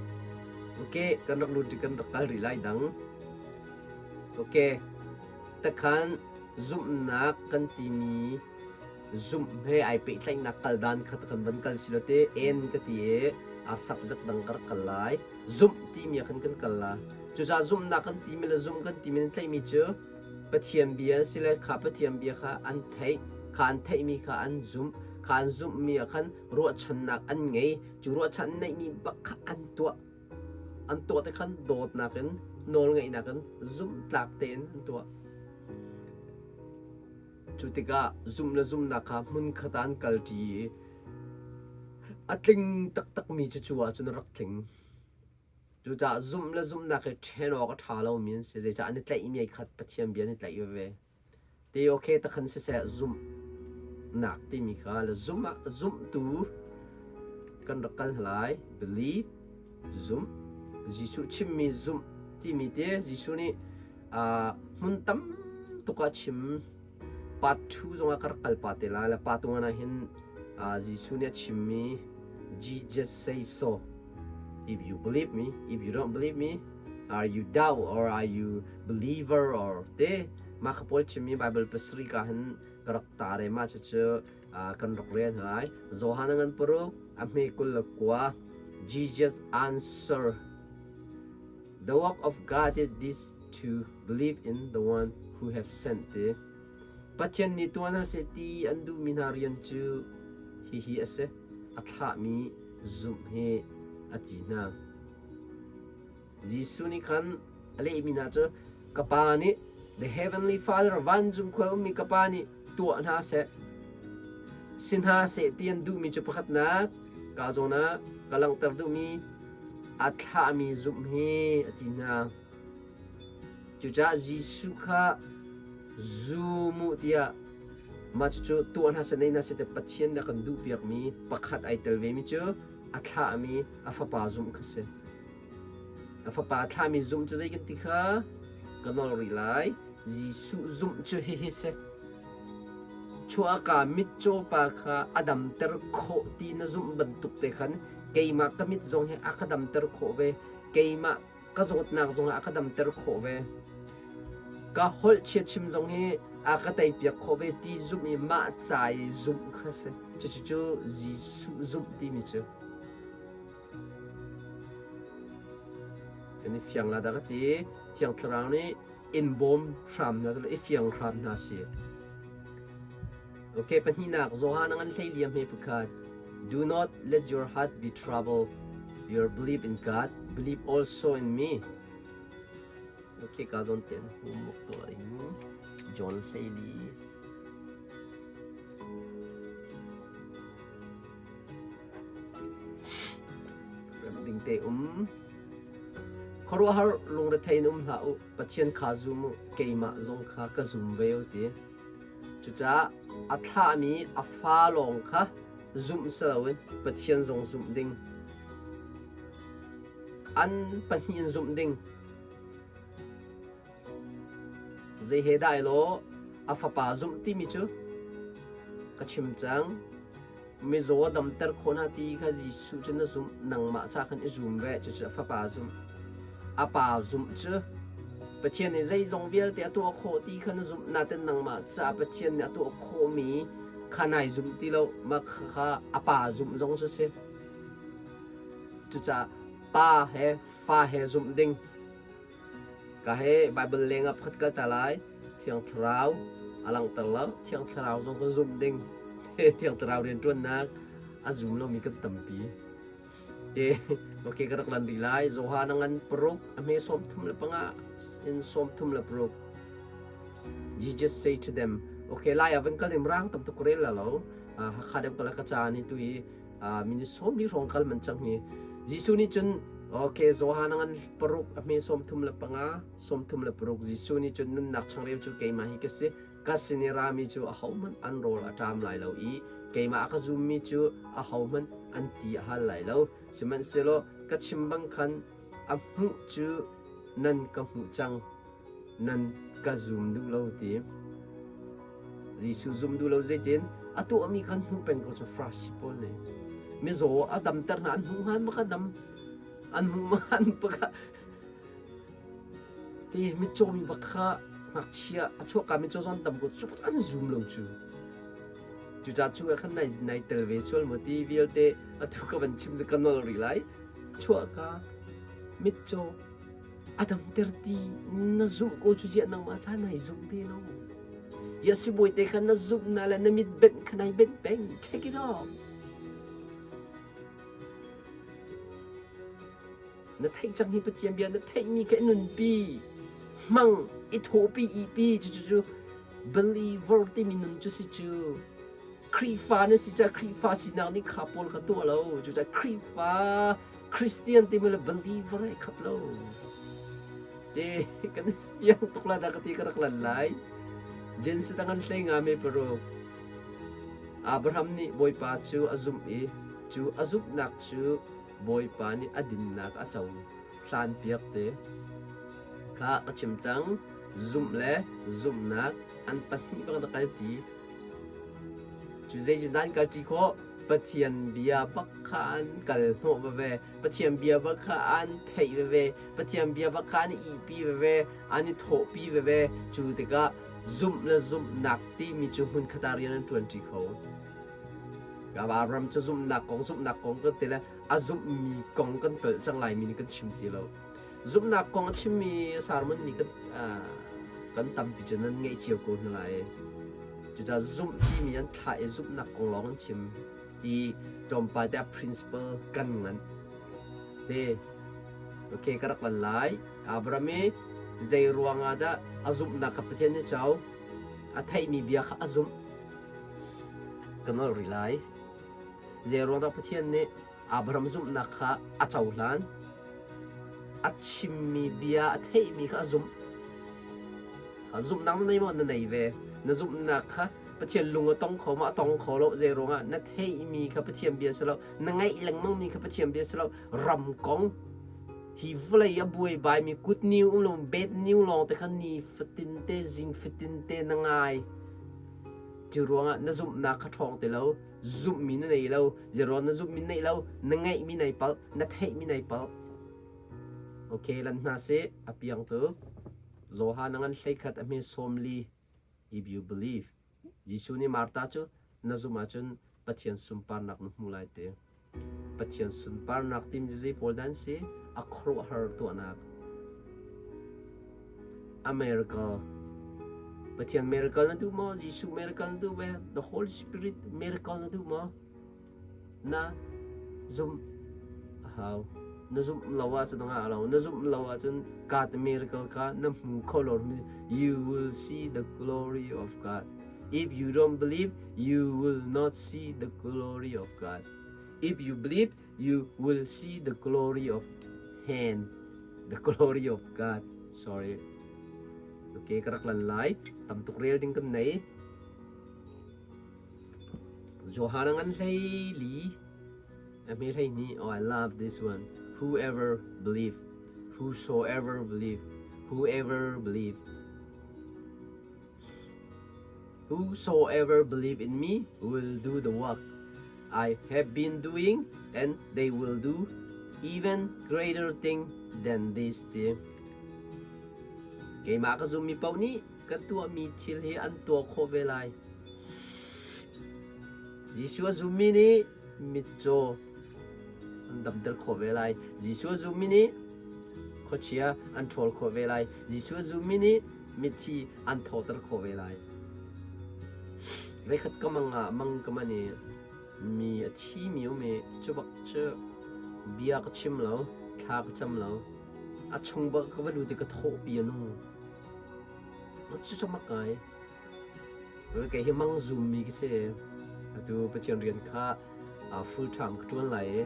Okay, kan rak lut kan rak kal rih lai dang. Okay, takhan zumhnak kan timi zumh he ai pehtlaihnak kal dan kha kan van kal si lo te en ka ti i a subject dang ka rak kal lai. Zumh timi ah khan kan kal la. Cucaah zumhnak kan timi le zumh kan timi nan tlaihmi cu Pathian bia an si le kha Pathian bia kha an theih, kha an theihmi kha an zumh, kha an zumhmi ah khan ruahchannak an ngei. Cu ruahchan an neihmi bak kha an tuah. An tuah te khan dawtnak in, nawlngeihnak in, zumhtlak tein an tuah. Cu tikah zumh le zumhnak kha hmunkhat ah an kalṭi i a tling taktakmi cu cu ahcun a rak tling. Cucaah zumh le zumhnak hi ṭhen awk a ṭha lomi an si. Zeicah an i tlaihmi ai khat, Pathian bia an i tlaih veve. Ti okay takhan siseh zumhnak timi kha le zumh ah zumhtu kan rak kal hna lai. Believe, zumh. Jesuh chimmi zumh timi te Jesuh nih hmun tam tuk ah chim. Part 2 zongah ka rak kal pa te lai. Le part 1 ah hin Jesuh nih a chimmi Jesus say so. If you believe me, if you don't believe me, are you doubt or are you believer or te mah kha pawl chimmi Bible pasarih ka hin ka rak tar i mah cucu kan rak rel hna lai. Johan a ngan paruk, a hme 29. Jesus answer The work of God is this to believe in the one who have sent ti. Pathian nih tuan hna seh ti an duhmi hna rian cu hihi a si. A thlahmi zumh hi a ti hna. Jesuh nih khan a lehmi hna cu ka Pa nih the heavenly Father vancung khua ummi ka Pa nih tuah hna seh si hna seh ti an duhmi cu pakhatnak ka zawn ah ka langhter duhmi a thlahmi zumh hi a ti hna. Cucaah Jesuh kha zum u tiah mah cucu tuah hna seh nei hna seh ti Pathian nih a kan duhpiakmi pakhat ai tel vemi cu a thlahmi a fapa zumh kha si. A fapa thlahmi zumh cu zei kan ti kha ka nawl rih lai. Jesuh zumh cu hihi si. Chuahka mitcaw pa kha a damter khawh ti na zumh bantuk te khan keimah ka mit zong hi a ka damter khawh ve. Keimah ka zawtnak zong ah a ka damter khawh ve. Ka holh chia chim zong hi a ka teipiak khawh ve ti zumh i mah ca i zumh kha si. Cucu Jesuh zumh timi cu. Kan i fiang la dah ka ti. Thiang Thlarau nih in bawm hram hna i fiang hram hna si. Okay, pahnihnak Johan a ngan hlei liam he pakhat. Do not let your heart be troubled. You believe in God, believe also in me. Okay, ka zon ten humuk to in John hlei li. Ding te um. Khuaruahhar lungrethei in um hlah u. Pathian kha zum u. Keimah zong kha ka zum ve u ti. Cucaah a thlahmi a fa lawng kha zumh si loin Pathian zong zumh ding. An pahnih in zumh ding. Zei he dah law a fapa zumh timi cu ka chim cang. Mizaw a damter khawh hna ti kha Jesuh cu na zumh, nangmah ca khan i zum ve, cucu a fapa zumh. A pa zumh cu Pathian nih zeizong vialte a tuah khawh ti kha na zumh, nain nangmah caah Pathian nih a tuah khawhmi kha nai zumh ti lo, mah kha a pa zumh zong cu a si. Cucaah pa he fa he zumh ding. Ka he Baibal lengah pakhat kal ta lai. Thiang Thlarau a langhter lo. Thiang Thlarau zong kan zumh ding. Thiang Thlarau rianṭuannak a zum lomi kan tampi. Te, okay, ka rak lan rih lai. Johan a ngan paruk, a hme 35 in 36. Jesus say to them, okay, lai ah van kal im rang tam tuk rel la lo. Hakha deuh kala ka ca ni tu hi minute 40 hrawng kal man cang hi. Jesuh nih cun okay Johan a ngan paruk a hme 35 36 Jesuh nih cun nunnak changreu cu keimah hi ka si ka sin i rami cu ahohmanh an rawl a ṭam lai lo i keimah a ka zummi cu ahohmanh an ti a hal lai lo sihmanhsehlaw ka chim bang khan a hmuh cu nan ka hmuh cang. Nan ka zum duh lo ti. Jesuh zum duh lo zeitin a tuahmi kha an hmuh peng ko cu Farasi pawl nih. Mizaw a damter hna an hmuh hngan baka dam. An hmuh hngan baka ti mitcaw mi bak kha ngakchia a chuakka mitcaw zon dam ko cu an zum lo cu. Cucaah cu ah khan nai nai tel ve sual maw ti vialte atu ka van chim cu ka nol rih lai. Chuahka mitcaw a damter ti na zumh ko cu ziah nangmah ca nai zum ve lo. Ya sibawi te kha na zumh na le na mit benh kha nai benh peng. Check it off. Na theih cang hi Pathian bia na theihmi kha i nunpi. Hmang i thawpi ipi cu cu cu believer timi nun cu si cu. Khrihfa na si caah Khrihfa sinak nih kha pawl kha tuah lo. Cucaah Khrihfa Christian timi le believer ai khat lo. Te kan fiang tuk la dah ka ti ka rak lan lai. Jensi dang an hlei nga me paruk. Abraham nih Bawipa cu a zumh i cu a zumhnak cu Bawipa nih a dinnak a co hlanpiak te kha ka chim cang. Zumh le zumhnak an pahnih bang na kalṭi. Cu zeitindah an kalṭi khawh? Pathian bia bak kha an kal hnawh veve. Pathian bia bak kha an theih veve. Pathian bia bak kha an i ihpi veve. An i thawhpi veve. Cu tikah zumh le zumhnak timi cu hmunkhat ah rian an ṭuanṭi kho. Abraham cu zumhnak kong zumhnak kong kan ti le a zumhmi kong kan pelh cang laimi nih kan chim ti lo. Zumhnak kong a chimmi sermon mi kan kan tampi cu nan ngeih cio ko hna lai. Cucaah zumh timi an thlah i zumhnak kong lawng an chim i tlawmpal te a principle kan ngan. Te okay ka rak lan lai. Abraham i zei ruang ah dah a zumhnak kha Pathian nih co a theihmi bia kha a zumh. Ka nolh rih lai. Zei ruang dah Pathian nih Abraham zumhnak kha a cohlan? A chimmi bia a theihmi kha a zumh. A zumhnak na nei maw? Na nei ve. Na zumhnak kha Pathian lung a tong kho maw? A tong kho lo. Zei ruangah na theihmi kha Pathian bia si lo. Na ngaih lengmangmi kha Pathian bia si lo. Ram kong hi vawlei a buaibaimi kut niu um lo bed niu lawng te kha ni fatin te zing fatin te na ngai. Cu ruangah na zumhnak kha ṭhawng ti lo, zumhmi na nei lo, zeruang na zumhmi na neih lo, na ngeihmi nai palh, na theihmi nai palh. Okay, lan hna sih, a piang tuk. Johan a ngan 11 a hme 40 if you believe. Jesuh nih Martha cu na zumh ahcun Pathian sunparnak na hmu lai ti. Pathian sunparnak timi zei pawl dah an si? A khuaruahhar tuahnak. A miracle. Pathian miracle na duh maw? Jesuh miracle na duh ve? The Holy Spirit miracle na duh maw? Na zumh a hau. Na zumh lo ahcun a ngah lo. Na zumh lo ahcun God miracle kha na hmu kho lo. You will see the glory of God. If you don't believe, you will not see the glory of God. If you believe, you will see the glory of hand, the glory of God. Sorry. Okay, ka rak lan lai. Tam tuk rel ding kan nei. Johan ngan hlei li. A hme hlei ni. Oh, I love this one. Whoever believe, whosoever believe, whoever believe. Whosoever believe in me will do the work I have been doing, and they will do even greater thing than this ti. Keimah ka zummi paoh nih ka tuahmi thil hi an tuah khawh ve lai. Jesuh a zummi nih mitcaw an damter khawh ve lai. Jesuh a zummi nih khuachia an ṭhawl khawh ve lai. Jesuh a zummi nih mithi an thawhter khawh ve lai. Voikhat ka mang ah mang ka man i mi a thimi um i cu bak cu bia ka chim lo, thla ka cam lo. A chung bak ka va lut i ka thawhpi a nung. Cu cu mak ngai. Kei hi mang zummi ka si. Atu Pathian rian kha full time ka ṭuan lai i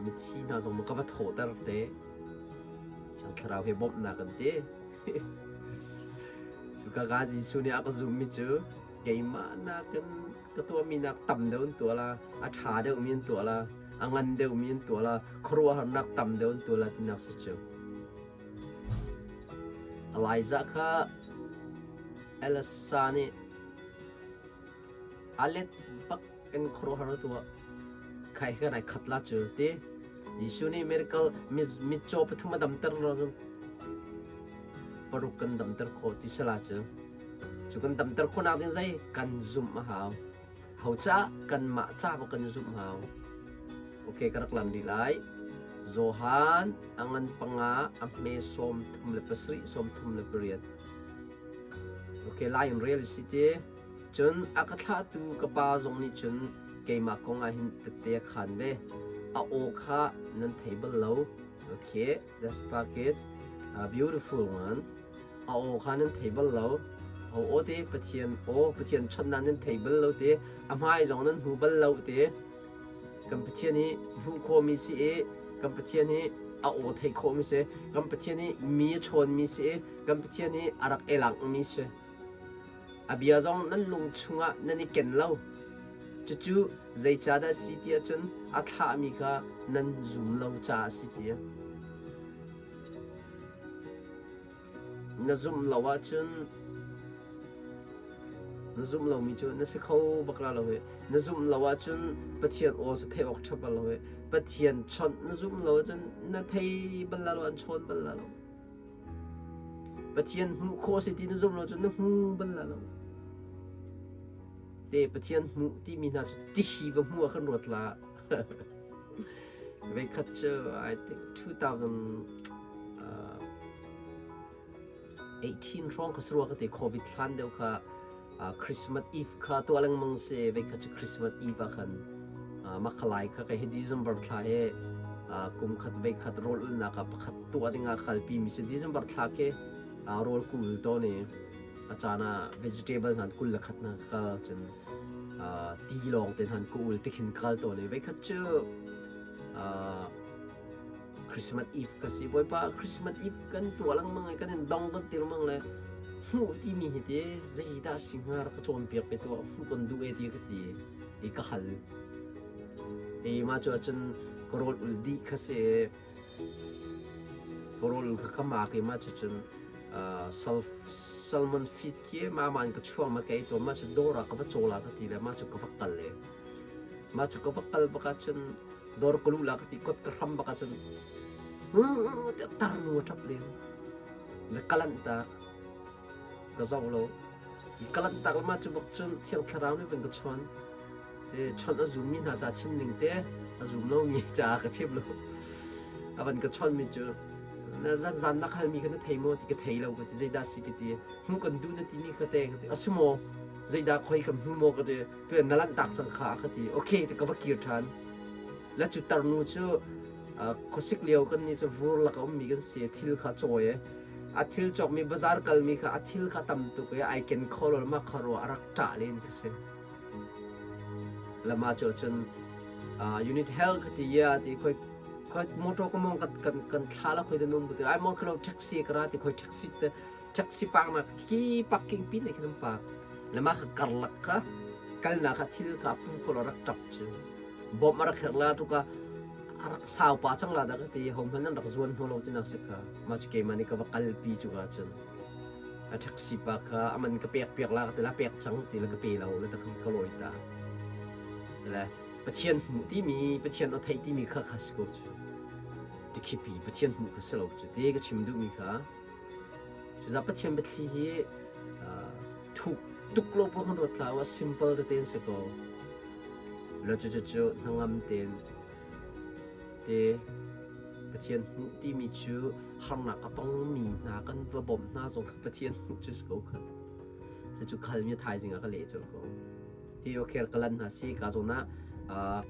mithi hna zong ka va thawhter te. Thiang Thlarau he bawmhnak an ti. Cuka ka Jesuh nih a ka zummi cu keimah nakin ka tuahmi nak tam deuh an tuah la, a ṭha deuhmi an tuah la, a ngan deuhmi an tuah la, khuaruahharnak tam deuh an tuah la tinak si cu. Elijah kha Elisa nih a let bak in khuaruahhar a tuah. Khai kan ai khat la cu ti. Jesuh nih miracle mitcaw pathum a damter lo cun paruk kan damter khawh ti sala cu. Cu kan damter khawhnak ding zei kan zumh a hau. Ho ca kanmah ca bak kan zumh hau. Okay, ka rak lan rih lai. Johan a ngan panga a hme 37 38. Okay, lai in rel si te. Cun a ka thlahtu ka pa zong nih cun keimah kong ah hin tette a khan ve. A aw kha nan thei bal lo. Okay, that's package. A beautiful one. A aw kha nan thei bal lo. Ho aw te Pathian aw Pathian chawnhnak nan thei bal lo te a hmai zong nan hmu bal lo te kan Pathian hi hmuh khawhmi si i kan Pathian hi a aw theih khawhmi si kan Pathian hi mi a chawnmi si i kan Pathian hi a rak elangmi si a bia zong nan lung chungah nan i ken lo cucu zeicahdah si ti ahcun a thlahmi kha nan zum lo caah a si ti Na zumh lo ahcun na zumh lomi cu na si kho bak la lo hi. Na zumh lo ahcun Pathian aw cu theih awk ṭha bal lo hi. Pathian chawnh na zumh lo ahcun na thei bal la lo, an chawn bal la lo. Pathian hmuh khawh si ti na zumh lo cun na hmu bal la lo. Te Pathian hmuh timi hna cu tihi va hmu ah khan ruat la. Veikhat cu I think 2018 hrawng kha sarua ka ti COVID hlan deuh kha Christmas Eve kha tuah lengmang si veikhat cu Christmas Eve ah khan makhalai kha kai hi December thla he kum khat veikhat rawl ulnak ah pakhat tuah ding ah kalpi mi si December thla khi rawl kul to ni a caan ah vegetable hna 21 na kal cun ti lawng te hnan ka ul tikhin kal tawn i veikhat cu Christmas Eve ka si Bawipa Christmas Eve kan tuah lengmang i kan in dong kan ti lengmang le hmuh timi hi te zeidah si hnga rak ka cawnpiak ve tuah hmuh kan duh e ti ka ti i ka hal i mah cu ahcun ka rawl ul dih kha si ka rawl ul kha ka mak i mah cucun self salmon feed khi mama in ka chuang ma ka ei tawn ma cu dawr ah ka va caw la ka ti le ma cu ka va kal le ma cu ka va kal bak ahcun dawr ka luh la ka ti kot ka hram bak ahcun tarnu a ṭap len le kalanh tak ka zoh lo kalanh tak ma cu bak cun thiang thlarau nih van ka chawn chawnh a zummi hna ca chim ning te a zum lomi caah ka chim lo a van ka chawnhmi cu na zan na khalmi kha na thei maw ti ka thei lo ka ti zeidah si ka ti hmuh kan duh na timi kha te ka ti a si maw zeidah khoi kan hmu maw ka ti tu na lanh tak cang kha ka ti okay ti ka va kir ṭhan la cu tarnu cu khuasik lio kan ni cu vur lak a ummi kan si thil kha cawi a thil cawkmi bazar kalmi kha a thil kha tam tuk i ai ken kho lo ma kha rua a rak ṭah len ka si Lama cu cun you need help ka ti ya ti khoi khoi motor ka mong kan kan kan thla la khoi da num ti ai mor khalo taxi ka ra ti khoi taxi te taxi park na khi parking pin le khin park lama kha karlak kha kalna kha thil kha pu ko rak tap chu bom rak kher la tu ka rak sau pa chang la da ka ti hom han rak zuan hno lo ti nak se ka ma chu ke mani ka va kal pi chu ka chun A taxi pa kha a man ka pek piak la ka ti la pek cang ti la ka pe lo la ta khan ka lawi ta. Le Pathian hmuh timi Pathian aw theih timi kha kha si ko cu. Tikhipi Pathian hmuh kha si lo cu ti ka chim duhmi kha. Cuza Pathian biathli hi thuk tuk lo pawh kan ruat hlah u a simple tete an si ko. Le cu cu cu hnangam tein te Pathian hmuh timi cu harnak a tongmi hna kan va bawmh hna zong kha Pathian hmuh cu si ko kha. Cucu khalmi thaizing ah ka leh colh ko. Ti okher ka lan hna si ka zawn ah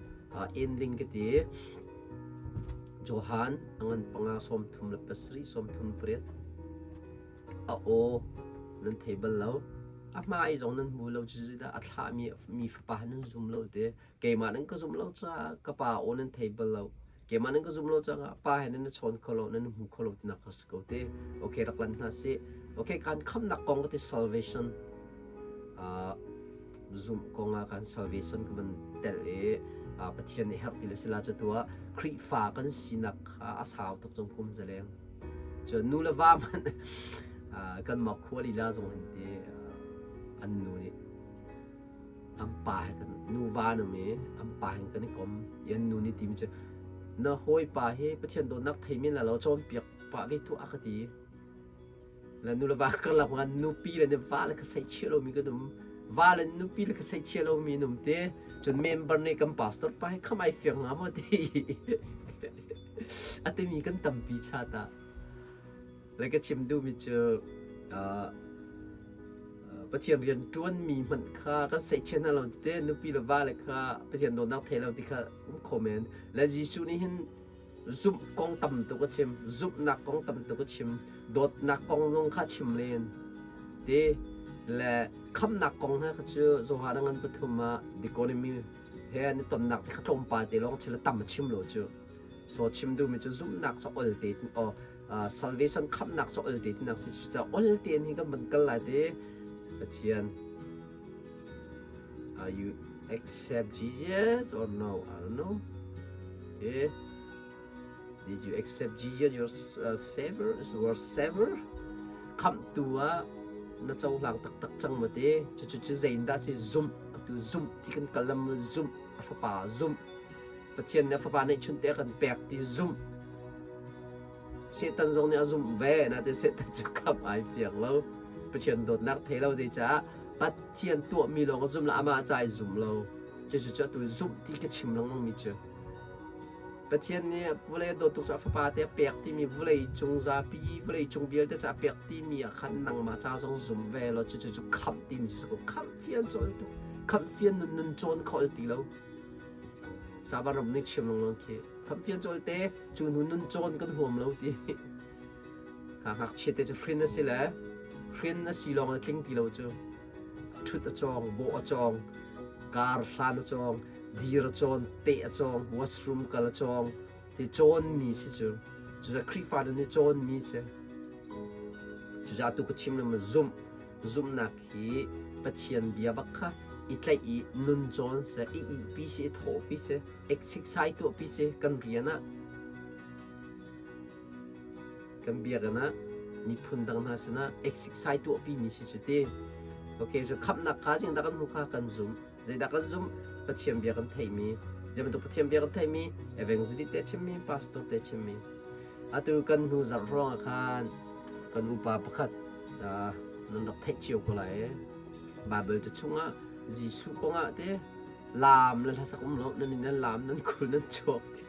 ending ka ti. Johan a ngan panga 37 38 a aw nan thei bal lo. A hmai zong nan hmu lo cu zeidah a thlahmi mi fapa nan zum lo te. Keimah nan ka zum lo caah ka pa aw nan thei bal lo. Keimah nan ka zum lo caah pa he nan i chawn kho lo, nan i hmu kho lo tinak ka si ko te. Okay, rak lan hna sih. Okay, kan khamnak kong ka ti salvation. Zumh kong ah kan salvation ka van tel i Pathian nih herh ti le sila cu tu ah Khrihfa kan sinak kha a sau tuk cung kum zaleng. Cu nu le va man Kanmah khua lila zong hin ti an nu nih an pa he kan nuva an um i an pa he kan i kom i an nu nih timi cu na hawipa hi Pathian dawtnak thei men la lo cawnpiak pah ve tuah a ka ti. Le nu le va karlak ah nupi le va le ka seihchiah lomi kan um. Va le nupi le ka seihchiah lomi an um te. Cun member nih kan pastor pa hi kham ai fiang hnga maw ti a timi kan tampi chat ah. Le ka chim duhmi cu Pathian rian ṭuanmi hmanh kha kan seihchiah hna lo tete nupi le va le kha Pathian dawtnak thei lo ti kha um kho men. Le Jesuh nih hin zumh kong tam tuk a chim, zumhnak kong tam tuk a chim, dawtnak kong zong kha chim len. Ti le khamnak kong hna kha cu Johan a ngan pathum ah Nikodemi he an i tonnak te kha tlawmpal te lawng chim le tam a chim lo cu. So chim duhmi cu zumhnak cu ol te o salvation khamnak cu ol te tinak si cu ol te in hin kan van kal lai te Pathian are you accept Jesus or no I don't know okay did you accept Jesus your favor or saver khamtu ah na cohlang taktak cang ma te cu cu cu zeiin dah si zumh atu zumh ti kan kal lam zumh a fapa zumh Pathian nih a fapa neihchun te a kan pek ti zumh. Satan zong nih a zumh ve, nain Satan cu khamh ai fiang lo. Pathian dawtnak thei lo zeicah Pathian tuahmi lawng a zum lo, amah ca ai zum lo. Cucu cu atu zumh ti ka chim lengmang mi cu. Pathian nih vawlei a dawt tuk caah fapa te a pek timi vawlei cung zapi, vawlei cung vialte ca a pek timi ah khan nangmah ca zong zum ve law cucu cu khamh timi si ko. Khamh fian cawl tu. Khamh fian nun nun cawn kho ti lo. Sabar ram nih chim lengmang khi khamfian cawl te cu hnu nun cawn kan huam lo ti kha ngakchia te cu hrin a si le hrin a si lawng a tling ti lo cu ṭhut a cawng bawh a cawng kar hlan a cawng dir a cawn teh a cawng washroom kal a cawng ti cawn mi si cu cucu Khrihfa nun hi cawn mi si cucaah tu ka chim le zumh zumhnak hi Pathian bia bak kha i tlaih i nun cawn seh, i ihpi seh, i thawhpi seh, exercise tuahpi seh kan rian ah kan biakinn ah miphun dang hna sinah exercise tuahpi mi si cu ti. Okay, so khamhnak kha zeidah kan hmu kha kan zumh. Zeidah kan zumh? Pathian bia kan theihmi. Zei bantuk Pathian bia kan theihmi? Evangelist te chimmi, pastor te chimmi. Atu kan hnu zarh hrawng ah khan kan upa pakhat nan rak theih cio ko lai. Baibal ca chungah Jesuh kongah te laam le hlasak um lo nan in nan laam nan kul nan chuak ti.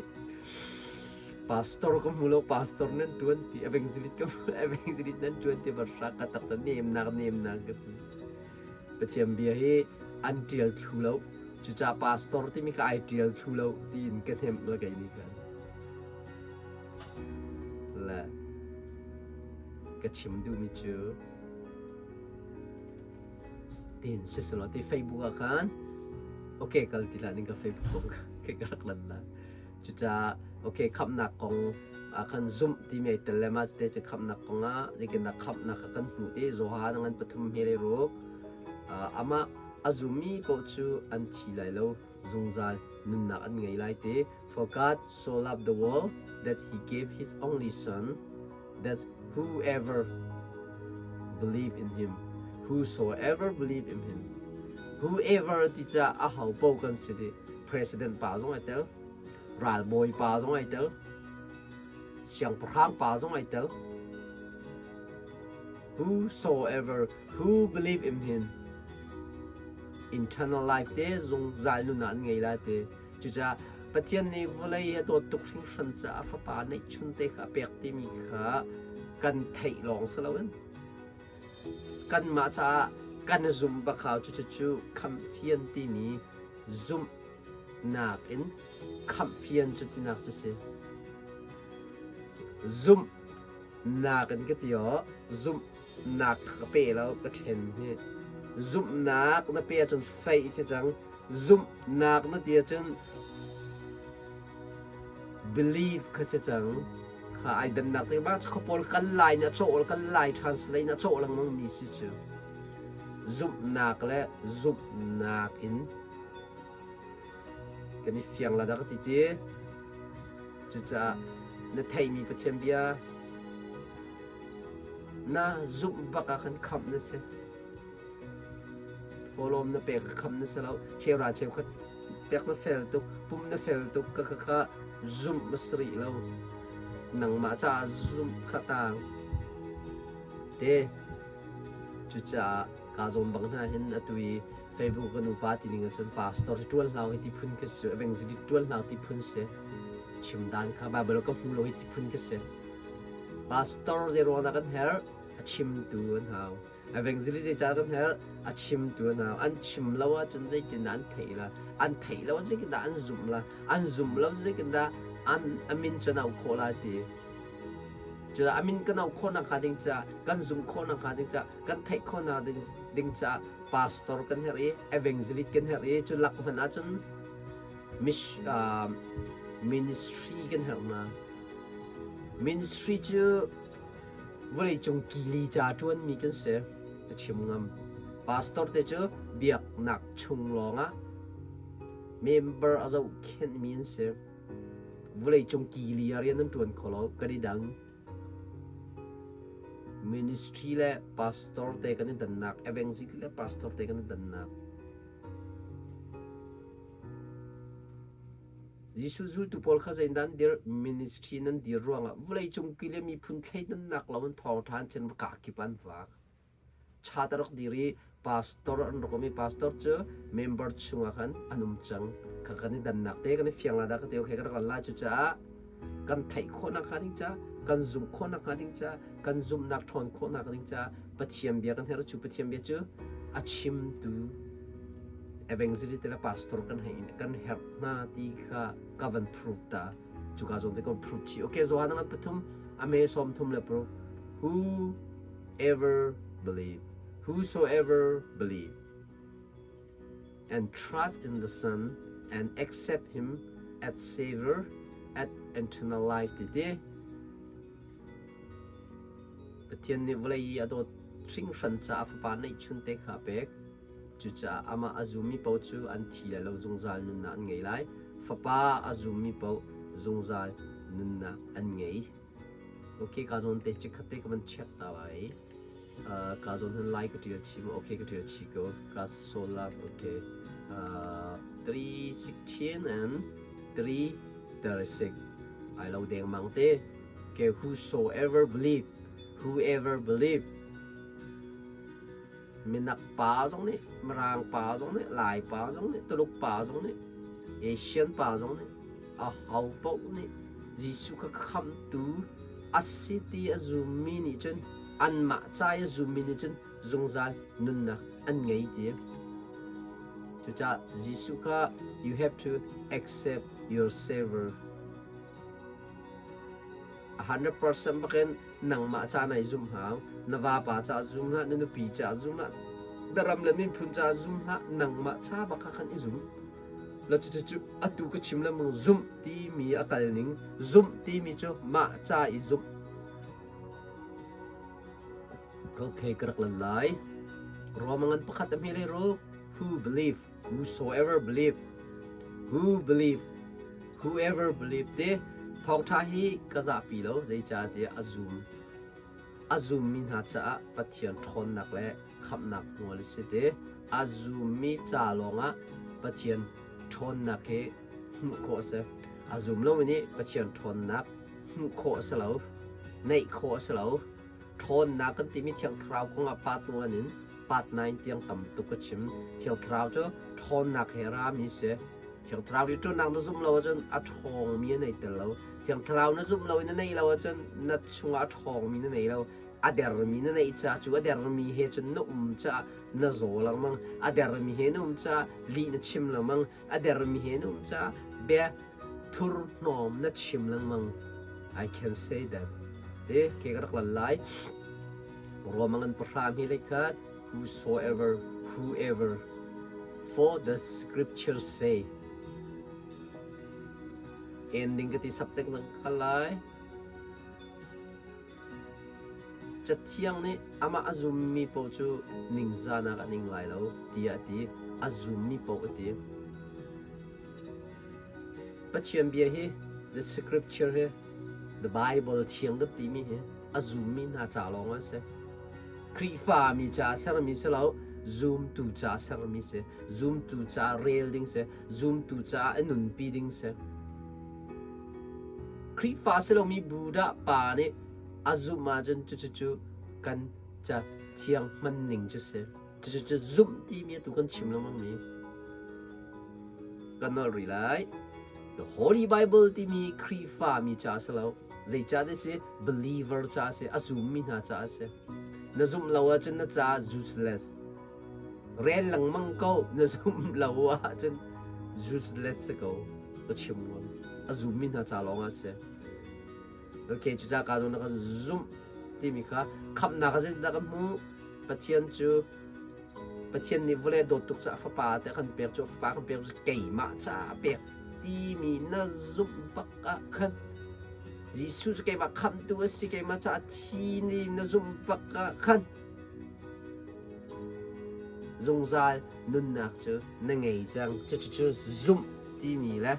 Pastor ka hmu lo pastor nan tuan ti evangelist ka hmu evangelist nan tuan ti barra ka tak ta nemnak nemnak ka ti. Pathian bia hi an tial thlu lo. Cucaah pastor timi ka ai tial thlu lo tiin ka hnemh la kei nih khan. Le ka chim duhmi cu tin siselaw ti Facebook ah khan okay kal ti hlah ning ka Facebook kong ke ka rak lan la. Cucaah okay khamhnak kong ah khan zumh timi ai tel le mah te cu khamhnak kong ah zeitindah khamhnak kha kan hmuh ti Johan ngan pathum he le ruk amah a zummi paoh cu an thi lai lo zungzal nunnak an ngei lai ti for God so loved the world that he gave his only son that whoever believe in him whosoever believe in him whoever ti ca a ho paoh kan si dih president pa zong ai tel ralbawi pa zong ai tel siangpahrang pa zong ai tel whosoever who believe in him eternal life te zungzal nun ah an ngei lai te cucaah Pathian nih vawlei a dawt tuk hringhran caah fapa neihchun te kha a pek timi kha kan theih lawng si loin kanmah caah kan zumh bak hau cucu cu khamhfian timi zumhnak in khamhfian cu tinak cu si. Zumhnak in ka ti aw, zumhnak ka pe lo, ka ṭhen hi. Zumhnak na pe ahcun feih si cang. Zumhnak na ti ahcun believe kha si cang. Kha ai dannak te bang cu pawl kan lai na cawh kan lai translate na cawh lengmang mi si cu. Zumhnak le zumhnak in kan i fiang la dah ka ti ti. Cucaah na theihmi Pathian bia Na zumh bak ah khan khamh na si. Thawhlawm na pek khamh na si lo. Cheuhra cheukhat pek na fel tuk, pum na fel tuk, ka kha kha zumh a si rih lo. Nangmah caah zumh kha tang. Te, cucaah kaa zawn bang hna hin atu i Facebook kan upa ti ning ahcun pastor hi ṭuan hlau hi ti phun ka si, evangelist ṭuan hlau ti phun si. Chim dan kha Bible ka hmu lo hi ti phun ka si. Pastor zei ruang dah kan herh? A chimtu an hau. Evangelist zeicah kan herh? A chimtu an hau. An chim lo ahcun zeitindah an theih la? An theih lo ahcun zeitindah an zumh la? An zumh lo zeitindah an a min cu an auh khawh la ti. Cucaah a min kan auh khawh nakhnga ding caah, kan zumh khawh nakhnga ding caah, kan theih khawh nakhnga ding caah pastor kan herh i evangelist kan herh i cu lak hmanh ahcun ministry kan herh hna. Ministry cu vawleicung kili ca ṭuanmi kan si. Ka chim ngam. Pastor te cu biaknak chung lawngah member a zohkhenhmi an si. Vawleicung kili ah rian an ṭuan kho lo. Kan i dang. Ministry le pastor te kan i dannak, evangelist le pastor te kan i dannak. Jesuh zultu pawl kha zeidah an dir? Ministry nan dir ruangah vawleicung ki le miphun thleidannak lo in thawngṭha an chim ka kip an vak. Chat a rak dir i pastor an rak um i pastor cu member chungah khan an um cang. Kha kan i dannak te kan i fiang la dah ka ti okay ka rak lan lai cucaah kan theih khawhnak hnga ding caah kan zumh khawhnak hnga ding caah kan zumhnak ṭhawn khawhnak ding caah Pathian bia kan herh cu Pathian bia cu a chimtu evangelist le pastor kan hei kan herh hna ti kha ka van prove ta cuka zawn te ka prove chi okay Johan ngan pathum ame 36 whoever believe whosoever believe and trust in the Son and accept him as Savior at eternal life ti ti. Pathian nih vawlei i a dawt hringhran caah a fapa neihchun te kha a pek. Cucaah amah a zummi paoh cu an thi lai lo zungzal nunnak an ngei lai. Fapa a zummi paoh zungzal nunnak an ngei. Okay, ka zawn te chikkhat te ka van check ta lai. Ka zawn hin lai ka ṭial chih maw? Okay, ka ṭial chih ko. Ka so love, okay. 316 and 336. Ai lo dengmang te. Okay, whosoever believe, whoever believe. Minak pa zong nih, Mirang pa zong nih, Lai pa zong nih, Tuluk pa zong nih, Asian pa zong nih, aho paoh nih Jesuh kha khamhtu a si ti a zummi nih cun anmah ca i a zummi nih cun zungzal nunnak an ngei ti. Cucaah Jesuh kha you have to accept your savior. 100% bakin nangmah ca nai zum hau na vapa ca zum hlah na nupi ca zum hlah na ram le miphun ca zum hlah nangmah ca bak kha khan i zum la cu cu atu ka chim lengmang zumh timi a kal ning zumh timi cu mah ca i zumh okay ka rak lan lai Roman pakhat a hme le ru who believe whosoever believe who believe whoever believe te thawngṭha hi ka zahpi lo zeicahtiah a zum a zummi hna caah Pathian ṭhawnnak le khamhnak hmual a si te a zummi ca lawngah Pathian ṭhawnnak hi hmuh khawh a si a zum lomi nih Pathian ṭhawnnak hmuh khawh a si lo neih khawh a si lo ṭhawnnak kan timi Thiang Thlarau kongah part 1 in part 9 tiang tam tuk ka chim Thiang Thlarau cu ṭhawnnak he rami si Thiang Thlarau nih ṭhawnnak na zumh lo ahcun a ṭhawngmi a nei tel lo Thiang Thlarau na zumh lo i na neih lo ahcun na chungah a ṭhawngmi na nei lo a dermi na neih caah cu a dermi he cun na um caah na zaw lengmang a dermi he na um caah lih na chim lengmang a dermi he na um caah bia thurhnawm na chim lengmang I can say that te ke ka rak lan lai Romang an pahram hi lekhat whosoever whoever for the scriptures say ending ka ti subject nang kal lai Cathiang nih amah a zummi paoh cu ningzahnak an ing lai lo tiah a ti. A zummi paoh a ti. Pathian bia hi the scripture hi the Bible thiang kan timi hi. A zummi hna ca lawng a si. Khrihfa mi ca sermi si lo, zumtu ca sermi si. Zumtu ca rel ding si. Zumtu ca a nunpi ding si. Khrihfa si lomi Buddha pa nih a zumh ahcun cucu kan ca thiang hman ning cu si. Cucu zumh timi atu kan chim lengmang mi kan nolh rih lai. The Holy Bible timi Khrihfa mi ca si lo. Zeicah ti si? Believer ca si, a zummi hna ca si. Na zumh lo ahcun na ca useless. Rel lengmang ko, na zumh lo ahcun useless si ko. Ka chim ngam. A zummi hna ca lawng ah si. Okay, cucaah ka na kan zumh timi kha khamhnak a zeitindah kan hmuh? Pathian cu Pathian nih vawlei a dawt tuk caah fapa te kan pek cu fapa kan pek cu keimah caah a pek timi na zumh bak ah khan Jesuh cu keimah khamhtu a si keimah caah thi ni na zumh bak ah khan zungzal nunnak cu na ngei cang. Cucu zumh timi le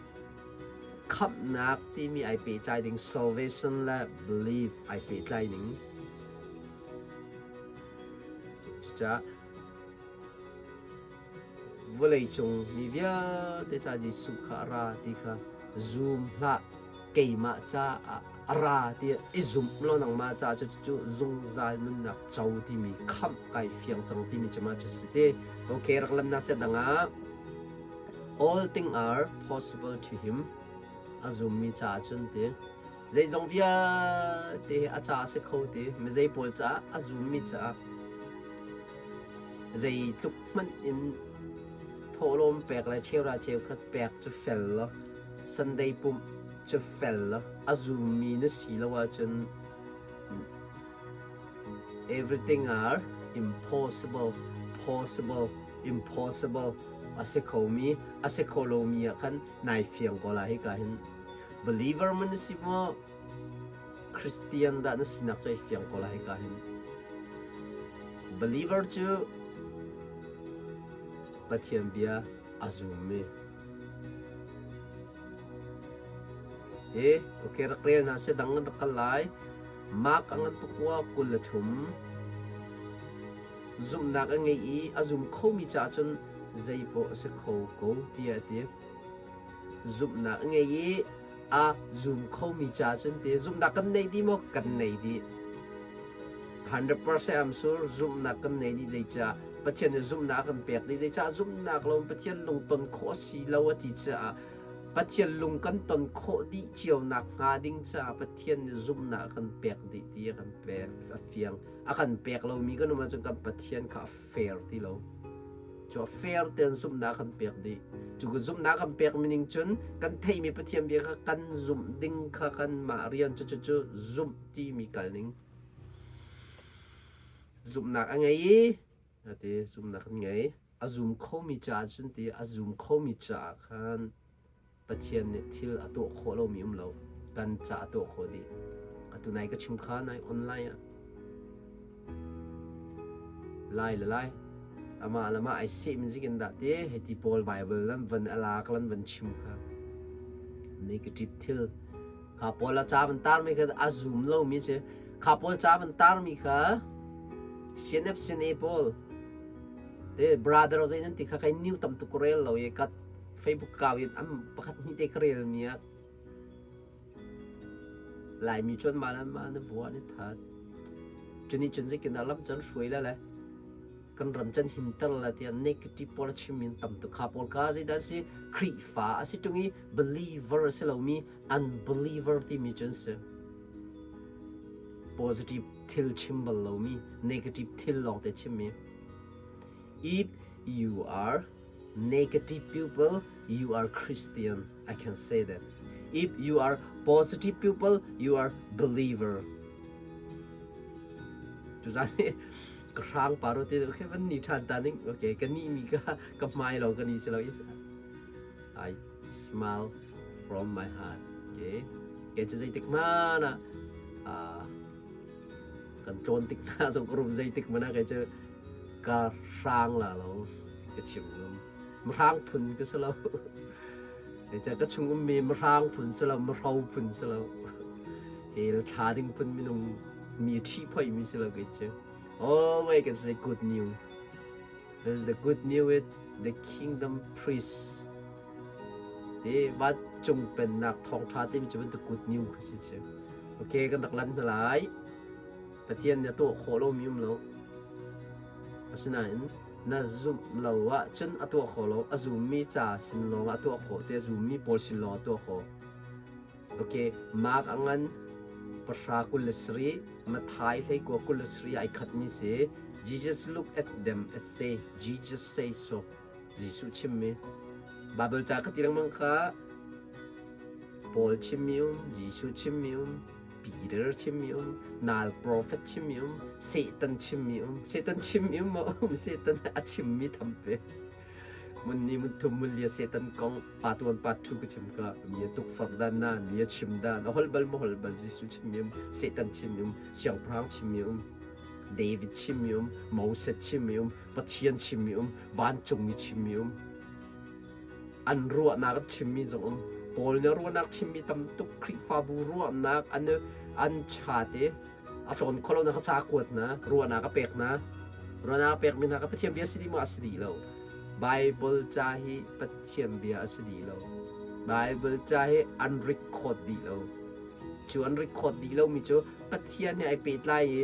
Khamhnak timi ai pehtlai ding salvation le belief ai pehtlai ning. Cucaah vawleicung mi vialte ca Jesuh kha a ra ti kha zum hlah keimah caah a ra tiah i zumh law nangmah caah cu zungzal nunnak co timi khamh kai fiang cang timi cu ma cu si ti. Okay rak lamnak set dang ah All things are possible to him. A zummi caah cun ti. Zeizong vialte hi a ca a si kho ti. Mi zei pawl caah a zummi caah zeitluk hmanh in thawhlawm pek le cheuhra cheukhat pek cu fel lo. Sunday pumh cu fel lo. A zummi na si lo ahcun Everything are impossible, possible, impossible a si khomi, a si kho lomi ah khan nai fiang ko lai hika hin. Believer man na si maw? Christian dah na sinak cu ai fiang ko lai hika hin. Believer cu Pathian bia a zummi. E, okay, rak rel hna seh dang rak kal lai. Mark a ngan pakua 23. Zumhnak a ngei i a zum khomi caah cun zeipaoh a si kho ko tiah a ti. Zumhnak a ngei i a zum khomi caah cun ti zumhnak kan nei dih maw? Kan nei dih. 100% I'm sure zumhnak kan nei dih zeicah Pathian nih zumhnak a kan pek dih zeicah zumhnak lo in Pathian lungton khawh a si lo a ti caah Pathian lung kan ton khawh dih cio nakhnga ding caah Pathian nih zumhnak a kan pek dih ti a kan pek a fiang. A kan pek lomi kan um ahcun kan Pathian kha a fair ti lo. Cu a fair tein zumhnak a kan pek dih. Cu ka zumhnak a kan pek ning cun kan theihmi Pathian bia kha kan zumh ding kha kanmah rian cu cu zumh timi kal ning. Zumhnak a ngei i a ti zumhnak kan ngei. A zum khomi caah cun ti a zum khomi caah khan Pathian nih thil a tuah khawh lomi um lo. Kan ca a tuah khawh dih. Atu nai ka chim kha nai online ah. Lai le lai. Amah le mah ai seh min zikin dah ti hei ti pawl Bible lan van alak lan van chim kha. Negative thil kha pawl a ca van tar mi kha a zum lomi si. Kha pawl ca van tar mi kha CNF CNA pawl Te brother zei nan ti kha kai new tam tuk rel lo i ka Facebook kau in am pakhat hnih te ka rel mi ah Laimi chuan ma lan ma na vua ni that. Cuni cun zeikin dah lam cun hruai la le kan ram can himter la tiah negative pawl a chim in tam tuk kha pawl kha zeidah si Khrihfa a si tung i believer a si lomi unbeliever timi cun si. Positive thil chim bal lomi negative thil lawng te chimmi. If you are negative people, you are Christian. I can say that. If you are positive people, you are believer. Tuzan hi ka hrang paro te okay van ni than ta ning okay ka ni mi ka ka hmai lo ka ni si lo is I smile from my heart. Okay. Ke chu zeitik mana kan tlawn tik hna zong ka rum zeitik mana ke cu ka hrang la lo ka chim ngam mahrang phun ka si lo ca ka chung ummi mahrang phun si lo mahro phun si lo hel thla ding phun minung. Mi ṭhihphoih mi si lo kei cu. Always can say good news. This is the good news with the kingdom priest. Te vancung pennak thawngṭha timi cu bantuk good news kha si cu. Okay, kan rak lan hna lai. Pathian nih a tuah khawh lomi um lo. Asinain na zumh lo ahcun a tuah kho lo. A zummi ca sin lawng ah a tuah khawh te, a zummi pawl sin lawng ah a tuah khawh. Okay, Mark a ngan 10:27, Matthai 19:27 ai khatmi si. Jesus look at them and say, Jesus say so. Jesuh chimmi. Bible ca ka ti lengmang kha Paul chimmi um, Jesuh chimmi um, Peter chimmi um, nal prophet chimmi um, Satan chimmi um, Satan chimmi um maw um, Satan a chimmi thampe. Mun ni mun thum mun lia Satan kong pa tuan pa thu ka chim ka mi a tukforh dan na mi a chim dan a hol bal ma hol bal Jesuh chimmi um, Satan chimmi um, siangpahrang chimmi um, David chimmi um, Moses chimmi um, Pathian chimmi um, vancungmi chimmi um. An ruahnak an chimmi zong um. Paul nih ruahnak chimmi tam tuk Khrihfabu ruahnak an an cha te a tlawn kholo na ka ca kuat na ruahnak a pek na ruahnak a pek mi hna ka Pathian bia si dih maw a si dih lo Bible ca hi Pathian bia a si dih lo Bible ca hi an record dih lo cu an record dih lo mi cu Pathian he ai pehtlai i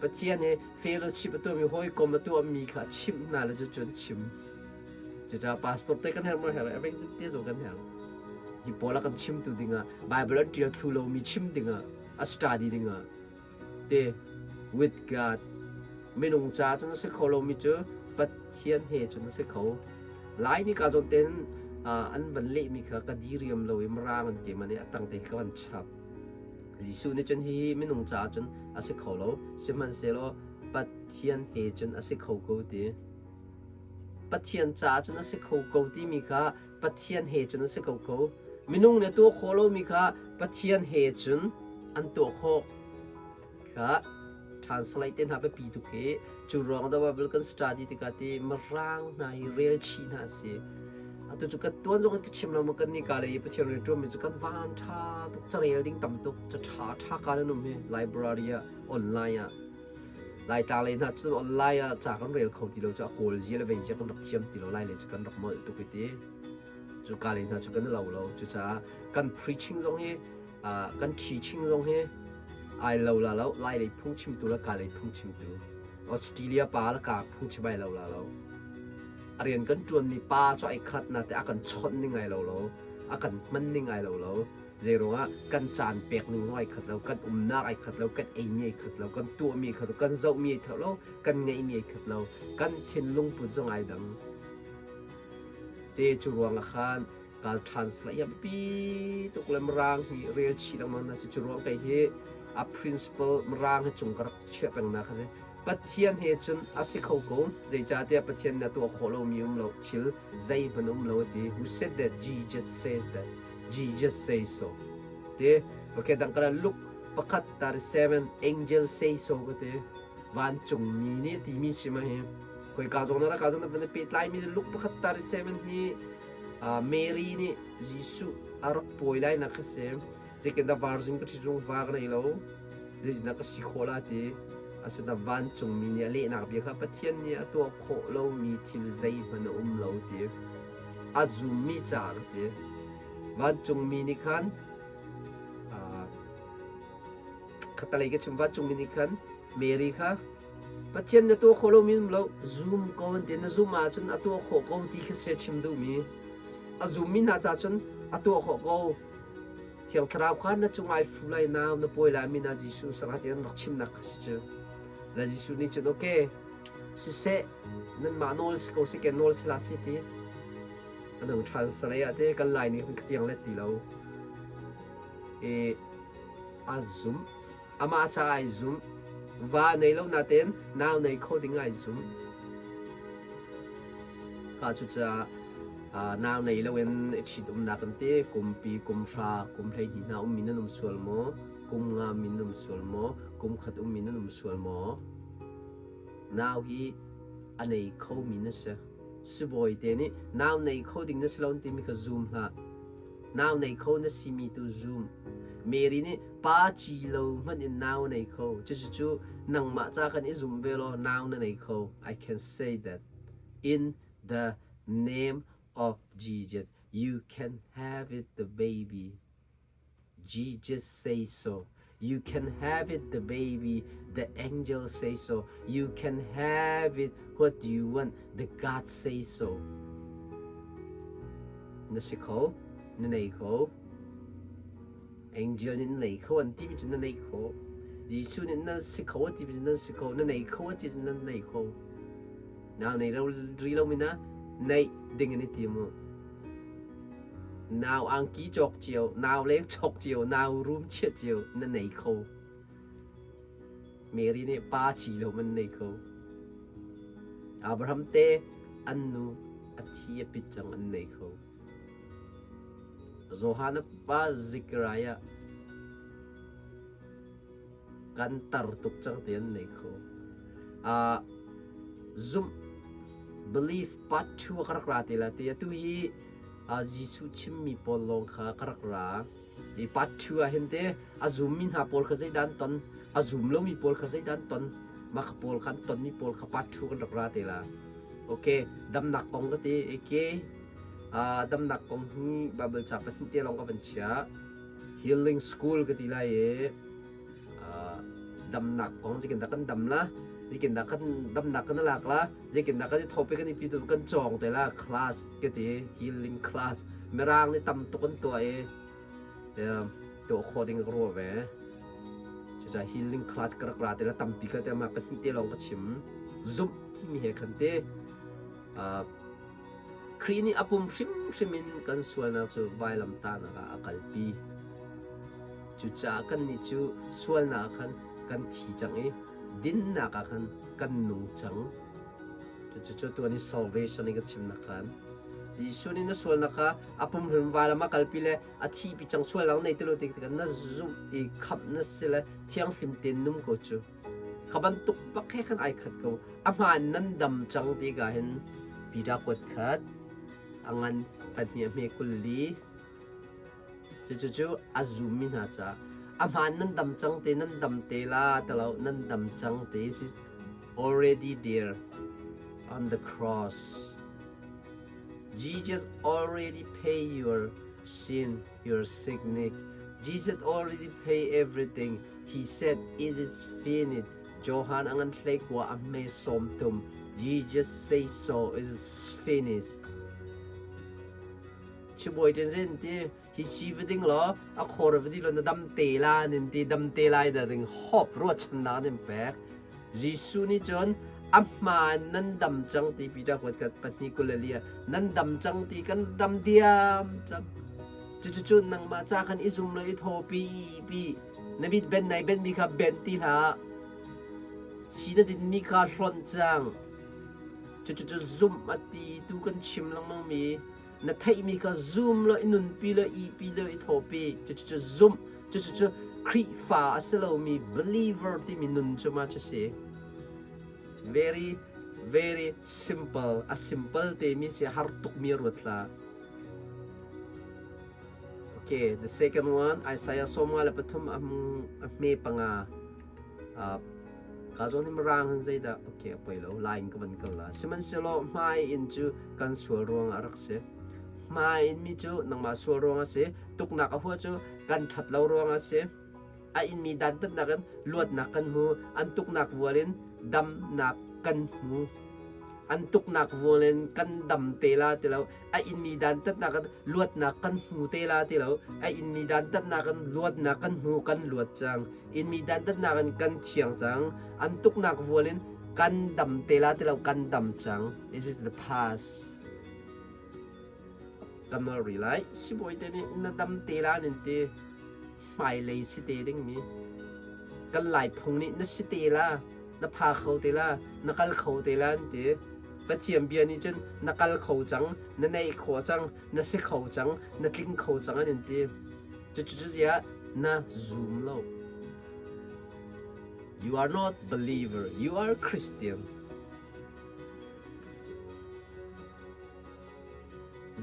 Pathian he fellowship a tuahmi hawikom a tuahmi kha chimh hna le cu an chim. Cucaah pastor te kan herh maw herh evangelist te zong kan herh. Hi pawl a kan chimtu dingah Bible an ṭial thlu lomi chim dingah a study dingah te with God minung ca cun a si kho lomi cu Pathian he cun a si kho. Lai ni ka zawn ten an van lehmi kha ka diriam lo i mirang an ke man i a tang te ka van chap. Jesuh nih cun hihi minung caah cun a si kho lo, sihmanhsehlaw Pathian he cun a si kho ko ti. Pathian caah cun a si kho ko timi kha Pathian he cun a si kho ko. Minung nih a tuah khawh lomi kha Pathian he cun an tuah khawh. Kha translate te hna biapi tuk hi cu ruang dah Bible kan study tikah ti mirang hna hi rel chih hna si. Atu cu kan tuan zong kan chim lo ma kan ni ka le Pathian rian ṭuan mi cu kan van ṭha tuk carel ding tam tuk ca ṭha ṭha ka nan um hi library ah online ah Laitlang lei hna cu online ah ca kan rel kho ti lo cu a kawl zia le vei zia kan rak thiam ti lo lai le cu kan rak molh tuk i ti cu ka lei hna cu kan lo lo cucaah kan preaching zong hi kan teaching zong hi ai lo la lo lai lei phungchimtu le ka lei phungchimtu Australia pa le ka phungchim ai lo la lo a rian kan ṭuanmi pa cu ai khat na te a kan chawnh ning ai lo lo a kan hman ning ai lo lo zei ruangah kan caan pek ning zong ai khat lo kan umnak ai khat lo kan eimi ai khat lo kan tuahmi ai khat lo kan zohmi ai khat lo kan ngeihmi ai khat lo kan thinlung put zong ai dang te cu ruangah khan kal translate a biapi tuk le mirang hi rel chih lengmang na si cu ruang kei hi a principle mirang hi cung ka rak chiah peng na kha si Pathian he cun a si kho ko zeicahtiah Pathian na tuah khawh lomi um lo thil zeihmanh um lo ti who said that Jesus says that Jesus says so te okay dang kala Luke pakhat 37 angel say so ka te vancung mi nih timi si ma hi koi ka zong na ka zong na van pehtlai mi Luke pakhat 37 hi Mary nih Jesuh a rak pawi lai nak kha si. Zeitindah varzing ka ṭhi zung va ka nei lo. Zeitindah ka si khawh la ti. Asina vancungmi nih a lehnak bia kha Pathian nih a tuah khawh lomi thil zeihmanh a um lo ti. A zummi caah ka ti. Vancungmi nih khan khatalei ka chim vancungmi nih khan Mary kha Pathian na tuah khawh lomi um lo, zum ko an ti. Na zum ahcun a tuah khawh ko ti kha si a chim duhmi. A zummi hna ca cun a tuah khawh ko. Thiang Thlarau kha na cung ai fu lai nau na pawi lai mi na Jesuh sangah ti an rak chimnak kha si cu. Le Jesuh nih cun okay, siseh nanmah nawl si ko si ke nawl si la si ti. Anang ṭhan salai ah te kan lai nih kan tiang let ti lo. E a zum Amah caah ai zum. Va nei lo natein nau nei kho ding ai zum. Kha cucaah nau nei loin i ṭhitumnak an ti. Kumpi, kum hra, kum 12 hna ummi nan um sual maw? Kum nga mi nan um sual maw? Kum khat ummi nan um sual maw? Nau hi a nei khomi na si. Sibawi te nih nau nei kho ding na si lo an timi kha zum hlah. Nau nei kho na simi tu zum. Mary nih pa ci lo hmanh in nau nei kho. Cucu nangmah ca kan i zum ve law nau na nei kho. I can say that in the name of Jesus you can have it the baby. Jesus say so. You can have it, the baby. The angel say so. You can have it. What do you want? The God say so. Na si kho, na nei kho. Angel nih na nei kho an ti mi cu na nei kho. Jesuh nih na si kho a ti mi cu na si kho. Na nei kho a ti cu na nei kho. Nau nei lo ri lo mi na neih ding in i ti mu. Nau angki cawk cio, nau leng cawk cio, nau room chiat cio na nei kho. Mary nih pa ci lo man nei kho. Abraham te an nu a thi a pit cang an nei kho. Johan a pa Zechariah kan tar tuk cang te an nei kho. Zumh belief part 2 ka rak ra te la te atu hi Jesuh chimmi pawl lawng kha ka rak ra. Hi part 2 ah hin te a zummi hna pawl kha zeidah an ton, a zum lomi pawl kha zeidah an ton, mah kha pawl kha an tonmi pawl kha part 2 kan rak ra te la. Okay, damnak kong ka ti. Okay, damnak kong hi Bible ca pahnih te lawng ka van chia. Healing school ka ti lai i damnak kong zeitindah kan dam la zeitindah kan damnak kan lak la zeitindah kan i thawp i kan i pi kan cawng te la class ka ti healing class mirang nih tam tuk an tuah i tuah khawh ding ka ruah ve cucaah healing class ka rak ra te la tampi ka te ma pahnih te lawng ka chim zumh timi he khan te Khrih nih a pum hrimhrim in kan sualnak cu vailamtahnak ah a kalpi. Cucaah kannih cu sualnak ah khan kan thi cang i dinnak ah khan kan nung cang. Cucu tuan i salvation i ka chimnak khan Jesuh nih na sualnak kha a pum hrim vailam a kalpi le a thihpi cang sualnak nei ti lo tik na zumh i khamh na si le thianghlim tein num ko cu. Kha bantuk bak he khan ai khat ko. A hmaan nan dam cang ti ka hin Peter kuat khat a ngan pahnih a hme 24 cucu a zummi hna ca a hmaan nan dam cang te nan dam te la talo nan dam cang te is already there on the cross. Jesus already pay your sin, your sickness. Jesus already pay everything. He said, It is finished. Johan a ngan hlei kua a hme sawm tum. Jesus say so, it is finished. Chibawi ten zin ti hi si va ding law a khor va di lo na dam te la nin ti dam te lai da ding hop ruat chan na nin pek Jesuh nih cun a hmaan nan dam cang ti Peter kuat kat pahnih kul le lia nan dam cang ti kan dam diam cang cucu nangmah ca khan i zum lo i thawpi pi na mit ben nai ben mi kha ben ti hlah si na din mi kha hlonh cang cucu zum a ti tu kan chim lengmang mi na theihmi kha zum law i nunpi law ihpi law i thawpi cucu zumh cucu Khrihfa a si lomi believer timi nun cu ma cu si very very simple a simple te mi si har tuk mi ruat hlah okay the second one Isaiah 53 a hme panga Ka zawn hi mirang hin zeidah okay a poi lo lai in ka van kal la. Sihmanhsehlaw hmai in cu kan sual ruangah a rak si. Hmai in mi cu nangmah sual ruangah a si. Tuknak a hua cu kan ṭhat lo ruangah a si. A inmi dantatnak in luatnak kan hmu. An tuknak vual in damnak kan hmu. An tuknak vual in kan dam te la ti lo. A inmi dantatnak in luatnak kan hmu te la ti lo. A inmi dantatnak in luatnak kan hmu kan luat cang. Innmi dantatnak in kan thiang cang. An tuknak vual in kan dam te la ti lo kan dam cang. This is the past. Kan nol ri lai. Sibawi te nih na dam te la nin ti hmailei si te ding mi. Kan lai phung nih na si te la, na pha kho te la, na kal kho te la an ti. Pathian bia nih cun na kal kho cang, na neih kho cang, na si kho cang, na tling kho cang an in ti. Cucu ziah na zum lo. You are not believer, you are Christian.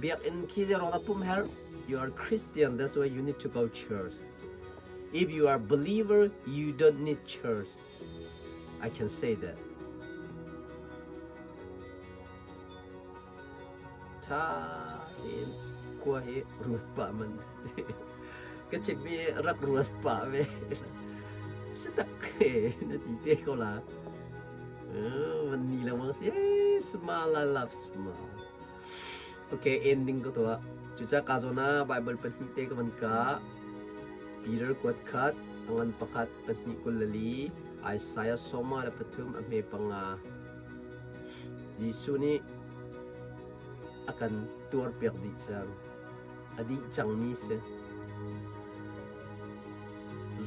Biakinn khi zeirong na pum herh? You are Christian, that's why you need to go church. If you are believer, you don't need church. I can say that. Tha tein khua hi ruat pah man. Ka chimmi rak ruat pah ve. Si tak na ti te ko la. Van ni lengmang si. Smile, I love smile. Okay, ending ko tuah. Cuca ka zawn ah Bible pahnih te ka van ka. Peter kuat khat, angan pakhat, pahnih 24, Isaiah 43 a hme panga. Jesuh nih a kan tuarpiak dih cang. A dih cangmi si.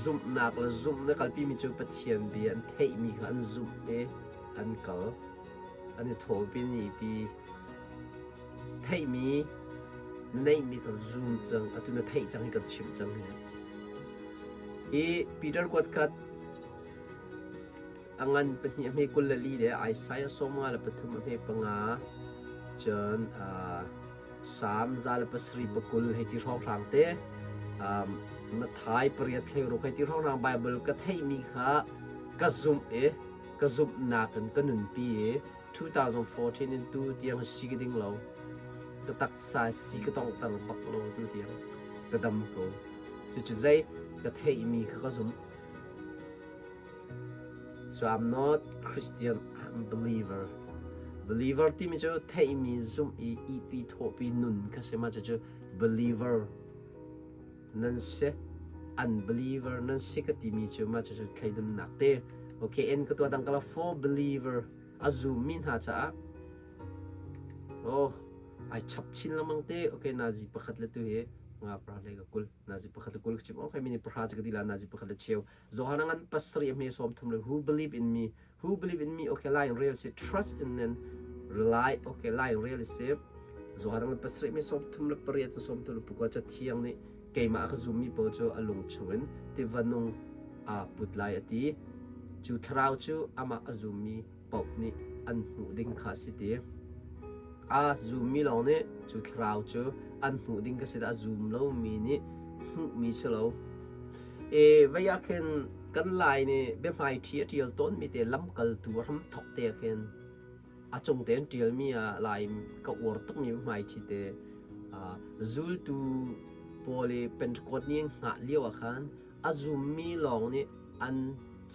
Zumhnak le zumh na kalpimi cu Pathian bia an theihmi kha an zumh i an kal. An i thawpi ni pi theihmi na neihmi kha zum cang. Atu na theih cang hi kan chimh cang hi. Hi Peter kuat khat A ngan pahnih a hme 24 le Isaiah 53 a hme panga cun Salm 107 20 hei ti hrawnghrang te Matthai pariat thleiruk hei ti hrawnghrang Bible ka theihmi kha ka zumh i ka zumhnak in ka nunpi i 2014 in tu tiang si ka ding lo ka taksa si ka tongter bak lo tu tiang ka dam ko cucu zei ka theihmi kha ka zumh. So I'm not Christian, I'm believer. Believer timi cu theihmi zumh i ihpi thawhpi nun kha si ma cucu believer nan si. Unbeliever nan si ka timi cu ma cucu thleidannak te. Okay, en ka tuah dang kala for believer a zummi hna caah oh ai chap chin lengmang te. Okay, nazi pakhat le tu hi nga pra le ka kul. Nazi pakhat le kul ka chim. Okay, mini pahra cu ka ti la nazi pakhat le cheu. Johan ngan pasarih hme 30 le who believe in me who believe in me okay line real si trust in and rely okay line real si Johan ngan pasarih hme 38 34 cathiang nih keimah ka zummi pawl cu a lung chungin tiva nung aa put lai a ti cu thlarau cu amah a zummi paoh nih an hmuh ding kha a si ti a zummi lawng nih cu thlarau cu an hmuh ding ka si a zum lomi nih hmuhmi si lo E vei ah khin kan Lai nih biahmaiṭhi a ṭial tawnmi te lamkaltu a hramthawk te ah khin a cung tein ṭialmi ah Lai ka uar tukmi biahmaiṭhi te zultu pawl i Pentecost ni an hngah lio ah khan a zummi lawng nih an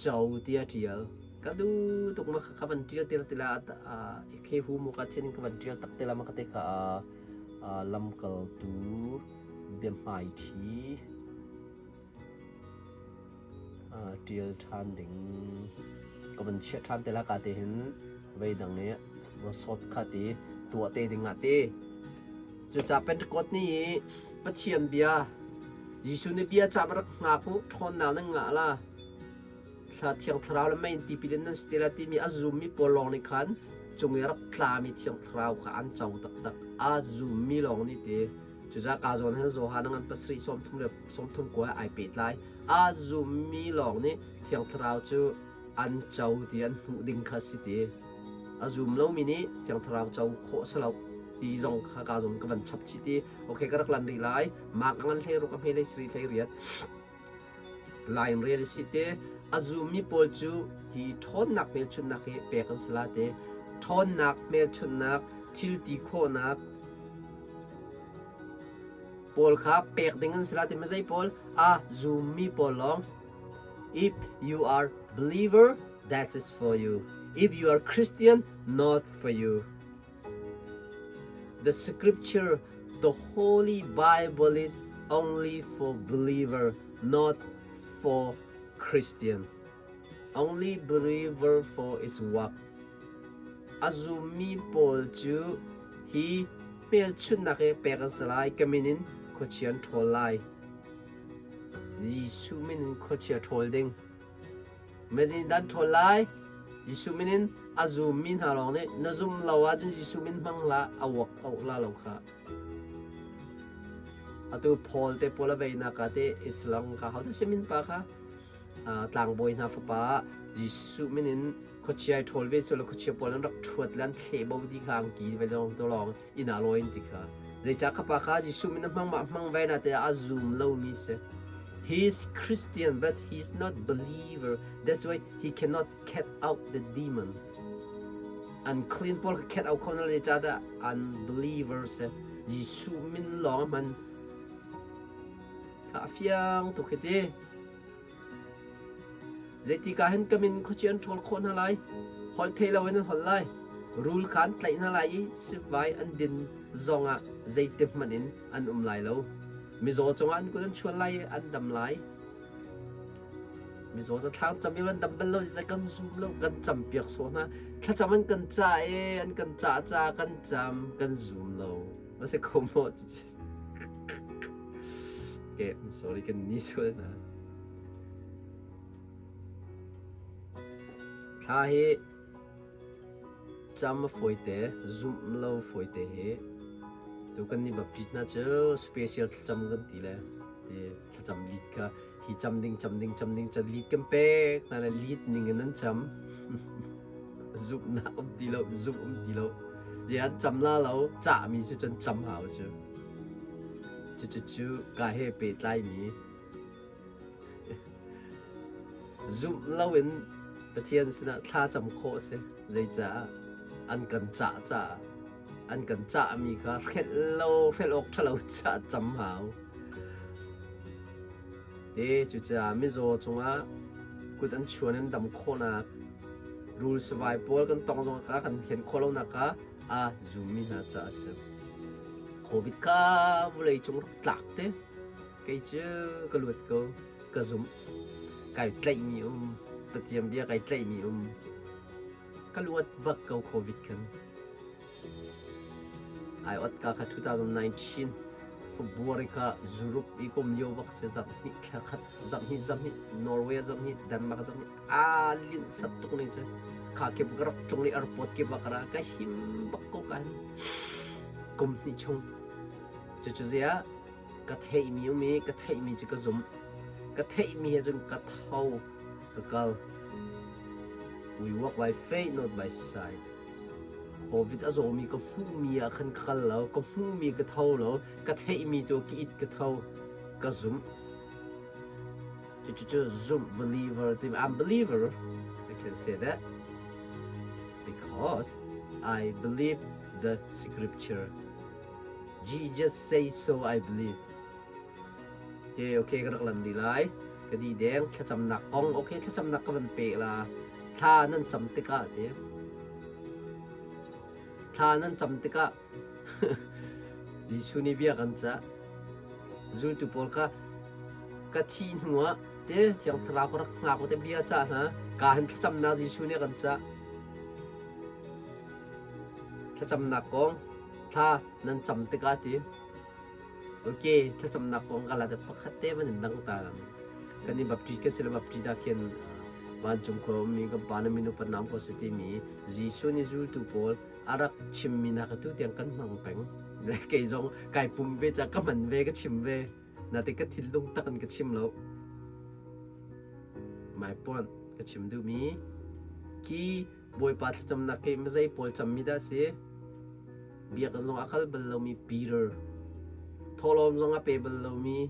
co tiah a ṭial. Ka duh tuk ma ka van ṭial te la khi hu mu ka chin ka van ṭial tak te la ma ka te kha lamkaltu biahmaiṭhi ṭial ṭhan ding ka van chiah ṭhan te la ka te hin vei dang i va sawt kha ti tuah te ding ah ti. Cucaah Pentecost ni i Pathian bia Jesuh nih bia ca rak hngak u ṭhawnnak nan ngah la thla thiang thlarau le mei in tipil in nan si te la timi a zummi pawl lawng nih khan cung i rak tlami thiang thlarau kha an co taktak a zummi lawng nih ti Cucaah ka zawn hin Johan a ngan pasarih 30 le 30 kua ai pehtlai. A zummi lawng nih Thiang Thlarau cu an co ti an hmuh ding kha si ti. A zum lomi nih Thiang Thlarau co khawh si lo ti zong kha ka zum ka van chap chih ti. Okay ka rak lan rih lai. Mak a ngan hlei ruk a hme lei sri hlei riat. Lain rel si te a zummi pawl cu hi ṭhawnnak hmelchunhnak hi pek an si la te. Ṭhawnnak hmelchunhnak thil ti khawhnak pawl kha pek ding an si la ti zei pawl a zummi pawl lawng. If you are believer, that is for you. If you are Christian, not for you. The scripture, the Holy Bible is only for believer, not for Christian. Only believer for its work. A zummi pawl cu hi hmelchunhnak hi pek an si lai, ka min in khuachia an ṭhawl lai. Jesuh min in khuachia ṭhawl ding. Mezin dan ṭhawl lai. Jesuh min in a zummi hna lawng nih na zum lo ahcun Jesuh min hmang hlah, a uak a la lo kha. Atu Paul te pawl a veinak ah te Islam ka hodah si min pa kha tlangbawi hna fapa Jesuh min in khuachia i ṭhawl ve cu le khuachia pawl an rak ṭhuat le an thleh bo ti kha angki ve lawng to lawng inn ah lawi in ti kha. Zeicah ka pa kha Jesuh min a hmang ma hmang ve na tiah a zum lomi si. He is Christian but he is not believer. That's why he cannot cat out the demon. Unclean pawl kha cat out kho na le dah unbeliever si. Jesuh min lawng a hman. Kha a fiang tuk hi ti. Zeitik ah hin ka min khuaci an ṭhawl khawh hna lai? Holh thei loin an holh lai. Rul kha an tlaih hna lai i sivai an din zongah zeitihmanh in an um lai lo. Mizaw cungah an kut an chuan lai i an dam lai. Mizaw cu thla an cam i an dam bal lo kan zum lo, kan campiak sawh hna. Thlacam an kan cah i an kan cah ca kan cam, kan zum lo. A si kho maw? Okay, I'm sorry, kan ni sual hna. Thla hi cam a fawite, zumh lo fawite hi tu kan nih Baptist hna cu special thlacam kan ti le ti thlacam lead kha hi cam ding cam ding cam ding cam lead kan pek hna le lead ning in an cam zumhnak um ti lo zumh um ti lo je an cam la lo cahmi cu cun cam hau cu cucu ka he pehtlaimi Zumh loin Pathian sinah thlacam khawh a si. Zeicah? An kan cah caah. An kan cahmi kha hrelh lo, hrelh awk ṭhalo caah cam hau. Te cucaah mizaw cungah kut an chuan in dam khawhnak, rul savai pawl kan tong zong kha kan hen khawh lonak kha a zummi hna caah a si. Covid kha vawlei cung rak tlak te. Kei cu ka luat ko, ka zumh. Kai tlaihmi um, Pathian bia kai tlaihmi um. Ka luat bak ko COVID khan. Ai ot ka kha 2019 February kha Europe i kum lio bak si zarh hnih thla khat zarh hnih zarh hnih Norway zarh hnih Denmark zarh hnih aa linh sat tuk ning cu kha kip ka rak tlung i airport kip ah ka ra ka him bak ko ka hin kum hnih chung cucu ziah Ka theihmi um i ka theihmi cu ka zumh. Ka theihmi he cun ka tho, ka kal. We walk by faith, not by sight. Covid a zawmi ka hmuhmi ah khan ka kal lo, ka hmuhmi ka tho lo, ka theihmi tu ka it ka tho, ka zumh. Cucu zumh believer ti I'm believer. I can say that because I believe the scripture. Jesus say so I believe. Te okay ka rak lan rih lai. Ka di deng thlacamnak kong okay thlacamnak ka van pe la. Thla nan cam tikah te. Thla nan cam tikah Jesuh nih bia kan cah. Zultu pawl kha ka thi hnu ah te Thiang Thlarau ka rak hngak te bia cah hna. Ka han thlacamnak Jesuh nih kan cah. Thlacamnak kong thla nan cam tikah ti ok thlacamnak kong ka la pakhat te van in dang ta kan i baptist kan si le baptist dah khin vancung khua ummi kan pa na minu pan nam ko si timi Jesuh nih zultu pawl a rak chimmi na ka tu tiang kan hmang peng le kei zong kai pum ve ca ka hman ve ka chim ve na te ka thinlung tak in ka chim lo my point ka chim duhmi ki Bawipa thlacamnak hi mizei pawl cammi dah a si? Biakinn zong a kal bal lomi Peter, thawhlawm zong a pe bal lomi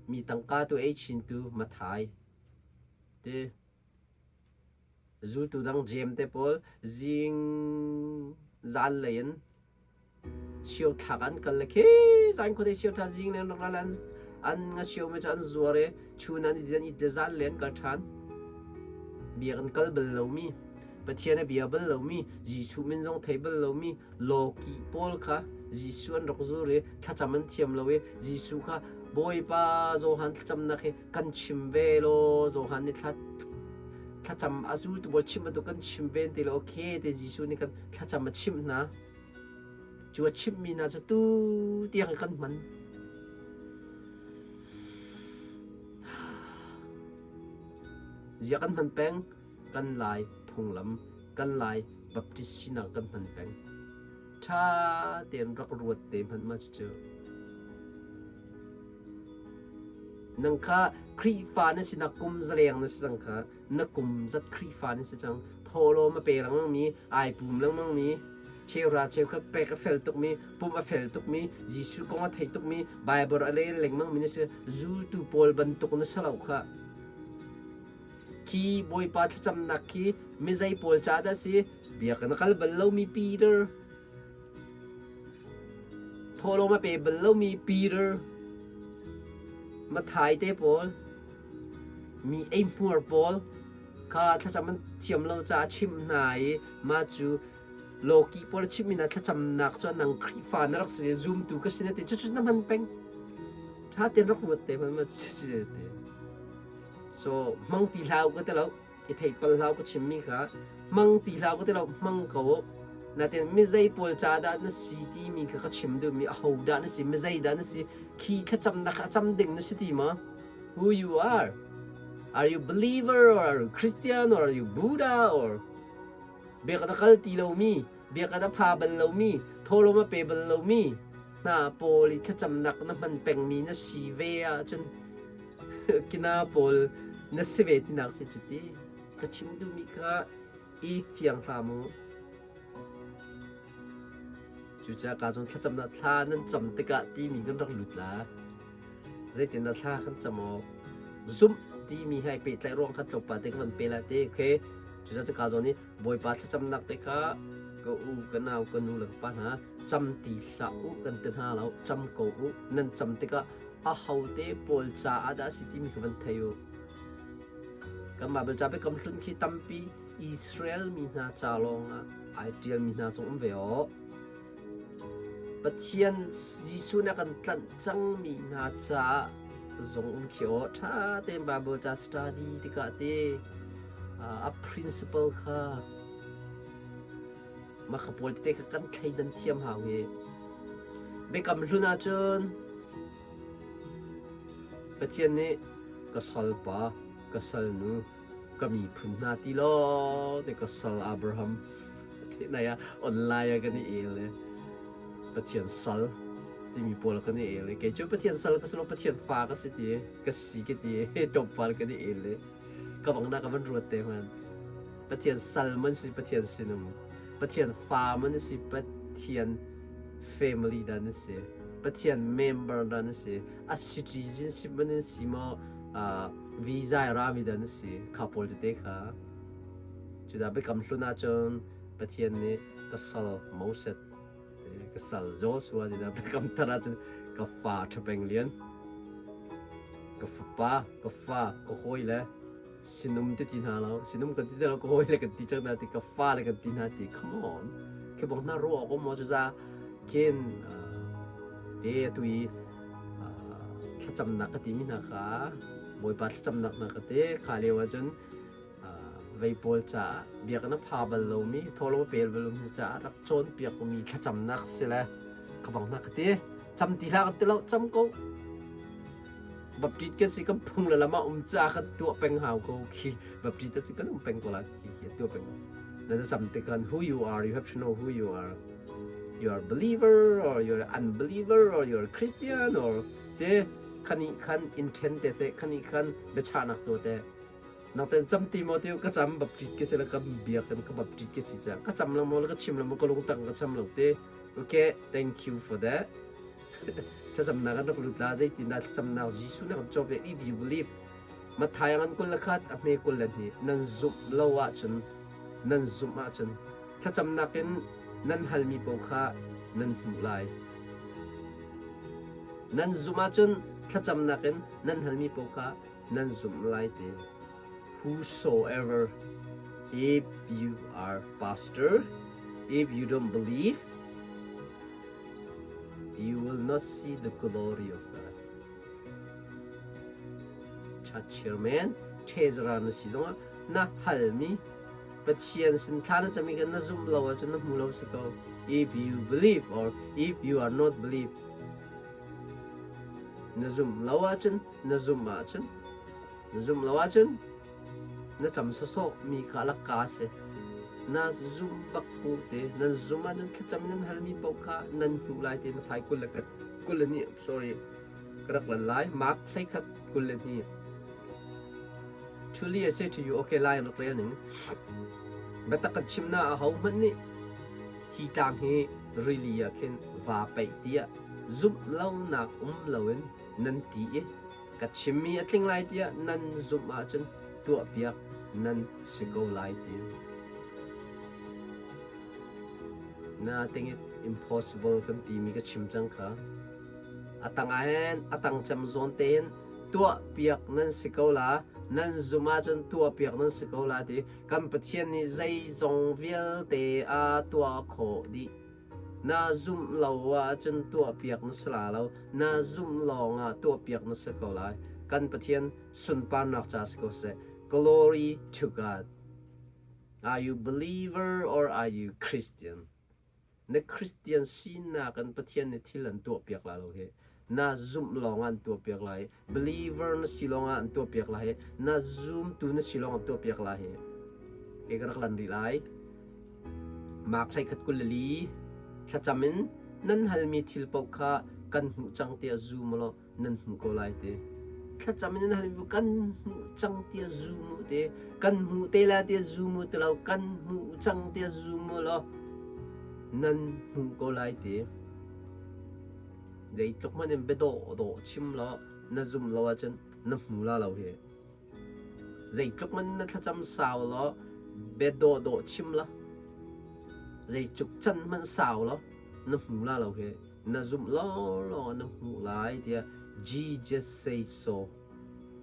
mi tangka tu ei chintu Matthai ti zultu dang Jeim te pawl zing zanlei in Sio thlak an kal le khi zan khuate sio thla zing le rak ral an nga sio me cu an zuar i chun an i an it le zan le an kal ṭhan. Biak an kal bal lomi, Pathian a bia bal lomi, Jesuh min zong thei bal lomi, lawki pawl kha Jesuh an rak zur i thlacam an thiam lo i Jesuh kha Bawipa Johan thlacamnak hi kan chim ve law Johan nih thla thlacam a zultu pawl chim bantuk kan chim ve ti lo okay te Jesuh nih kan thlacam a chimh hna. Cu a chimhmi hna cu tu tiang kan hman. Zia kan hman peng, kan Lai phunglam, kan Lai Baptist sinak kan hman peng. Ṭha tein rak ruat te hmanh ma cucu. Nang kha Khrihfa na sinak kum zaleng na si cang kha, na kum zat Khrihfa na si cang. Thawhlawm a pe lengmang mi, ai pum lengmang mi. Cheuhra cheukhat pek a fel tukmi, pumh a fel tukmi, Jesuh kong a thei tukmi, Bible a rel lengmangmi na si. Zultu pawl bantuk na si lo khah. Khi Bawipa thlacamnak khi mizei pawl ca dah si? Biakinn a kal bal lomi Peter. Thawhlawm a pe bal lomi Peter. Mathai te pawl, mi eihmuar pawl kha thlacam an thiam lo caah a chimh hna i mah cu lawki pawl a chimhmi hna thlacamnak cu nang Khrihfa na rak si zumtu ka si na ti cucu na hman peng. Ṭha tein rak ruat te hman ma te. So hmang ti hlah u ka ti lo. I theih pal hlah u ka chimmi kha hmang ti hlah u ka ti lo hmang ko u. Natin mizei pawl ca dah na si timi kha ka chim duhmi aho dah na si mizei dah na si khi thlacamnak kha a cam ding na si ti ma? Who you are? Are you believer or are you Christian or are you Buddha or biakinn a kal ti lomi biakinn a pha bal lomi thawhlawm a pe bal lomi hna pawl i thlacamnak na hman pengmi na si ve ahcun kina pawl na si ve tinak si cu ti ka chim duhmi kha i fiang hram u. Cucaah ka cun thlacamnak thla nan cam tikah timi kan rak lut la. Zeitindah thla kan cam awk? Zumh timi he pehtlaih ruang kha tlawmpal te ka van pe la te. Okay. Cucaah cu ka zawn i Bawipa thlacamnak te kha ka u, ka nau, ka nu le ka pa hna cam ti hlah u kan ti hna lo. Cam ko u. Nan cam tikah ahote pawl caah dah a si timi kha van thei u. Kan Bible ca biakam hlun khi tampi Israel mi hna ca lawngah ai ṭialmi hna zong um ve aw. Pathian Jesuh nih a kan tlanh cangmi hna caah zong um khi aw. Ṭha tein Bible ca study tikah te a principle kha mah kha pawl tete kha kan thleidan thiam hau hi. Biakam hlun ahcun Pathian nih ka salpa, ka salnu, ka miphun hna ti law te ka sal Abraham te nai ah online ah kan i el i Pathian sal timi pawl kan i el i kei cu Pathian sal ka si lo Pathian fa ka si ti ka si ka ti tlawmpal kan i el i ka bang na ka van ruat te man Pathian sal man si Pathian sinum Pathian fa man si Pathian family dan si Pathian member dan si a citizenship man si maw visa i rami dan a si. Kha pawl tete kha. Cudah biakam hlun ahcun Pathian nih ka sal Moses ka sal Joshua ti dah biakam thar ahcun ka fa Ṭhapeng Lian ka fapa ka fa ka hawi le sinum ti ti hna lo sinum kan ti ti lo ka hawi le kan ti cang hna ti ka fa le kan ti hna ti come on khi bang hna ruah awk maw cuza khin te atu i thlacamnak ka timi hna kha Bawipa thlacamnak hna ka ti kha lio ahcun vei pawl caah biakinn a pha bal lomi thawhlawm a pel bal lomi caah rak cawnpiakmi thlacamnak si le ka bang hna ka ti cam ti hlah ka ti lo cam ko Baptist kan si kan phung le lam ah um ca kan tuah peng hau ko khi Baptist cu kan um peng ko lai khi khi tuah peng na cam te kan who you are you have to know who you are you are believer or you are unbeliever or you are Christian or te khani khan intent te se khani khan biachahnak tu te nang ten cam ti mo te ka cam baptist ke se la ka biak kan ka baptist ke si cha ka cam lang mo la ka chim lang mo ka lung tang ka cham lo te okay thank you for that thlacamnak kan rak lut la zeitindah thlacamnak Jesuh nih a kan cawk if you believe Matthai ngan kul le khat a hme kul le hnih nan zumh lo ahcun nan zumh ahcun thlacamnak in nan halmi paoh kha nan hmuh lai. Nan zumh ahcun thlacamnak in nan halmi paoh kha nan zumh lai ti. Whosoever, if you are pastor, if you don't believe, you will not see the glory of God. Church chairman, treasurer na si zongah na halmi Pathian sin thla na cami kan na zumh lo ahcun na hmu lo si ko. If you believe or if you are not believe, na zumh lo ahcun na zumh ahcun na zumh lo ahcun na cam sawsawh mi kha lakka a si. Na zum bak bu te nan zum ahcun thlacam in nan halmi paoh kha nan hmuh lai te na phai kul le kul le hnih sorry ka rak lan lai Mark 11 22 Truly I say to you okay lai rak rel ning biatak kan chim na a ho hmanh nih Hi tlang hi rili ah khin vaa paih tiah zumh lonak um loin nan ti i ka chimmi a tling lai tiah nan zumh ahcun tuahpiak nan si ko lai ti. Nothing is impossible kan timi ka chim cang kha. A tang ah hin a tang cem zawn tein tuahpiak nan si ko la, nan zumh ahcun tuahpiak nan si ko la ti. Kan Pathian nih zeizong vialte a tuah khawh dih. Na zumh lo ahcun tuahpiak na si la lo. Na zumh lawngah tuahpiak na si ko lai. Kan Pathian sunparnak ca si ko seh. Glory to God. Are you believer or are you Christian? Na Christian sinak in Pathian nih thil an tuahpiak la lo hi. Na zumh lawng ah an tuahpiak lai. Believer na si lawng ah an tuahpiak lai. Na zumtu na si lawng an tuahpiak lai hi. Ke ka rak lan rih lai. Mark 11 24 thlacam in nan halmi thil paoh kha kan hmuh cang tiah zum law nan hmuh ko lai ti. Thlacam in nan halmi kan hmuh cang tiah zum u ti. Kan hmuh te la tiah zum u ti lo kan hmuh cang tiah zum u law nan hmuh ko lai ti. Zeitluk hmanh in biadawh dawh chim law na zum lo ahcun na hmu la lo hi. Zeitluk man na thlacam sau law bia dawhdawh chim la. Zeitluk can hmanh sau law na hmu la lo hi. Na zumh law na hmuh lai tiah Jesus say so.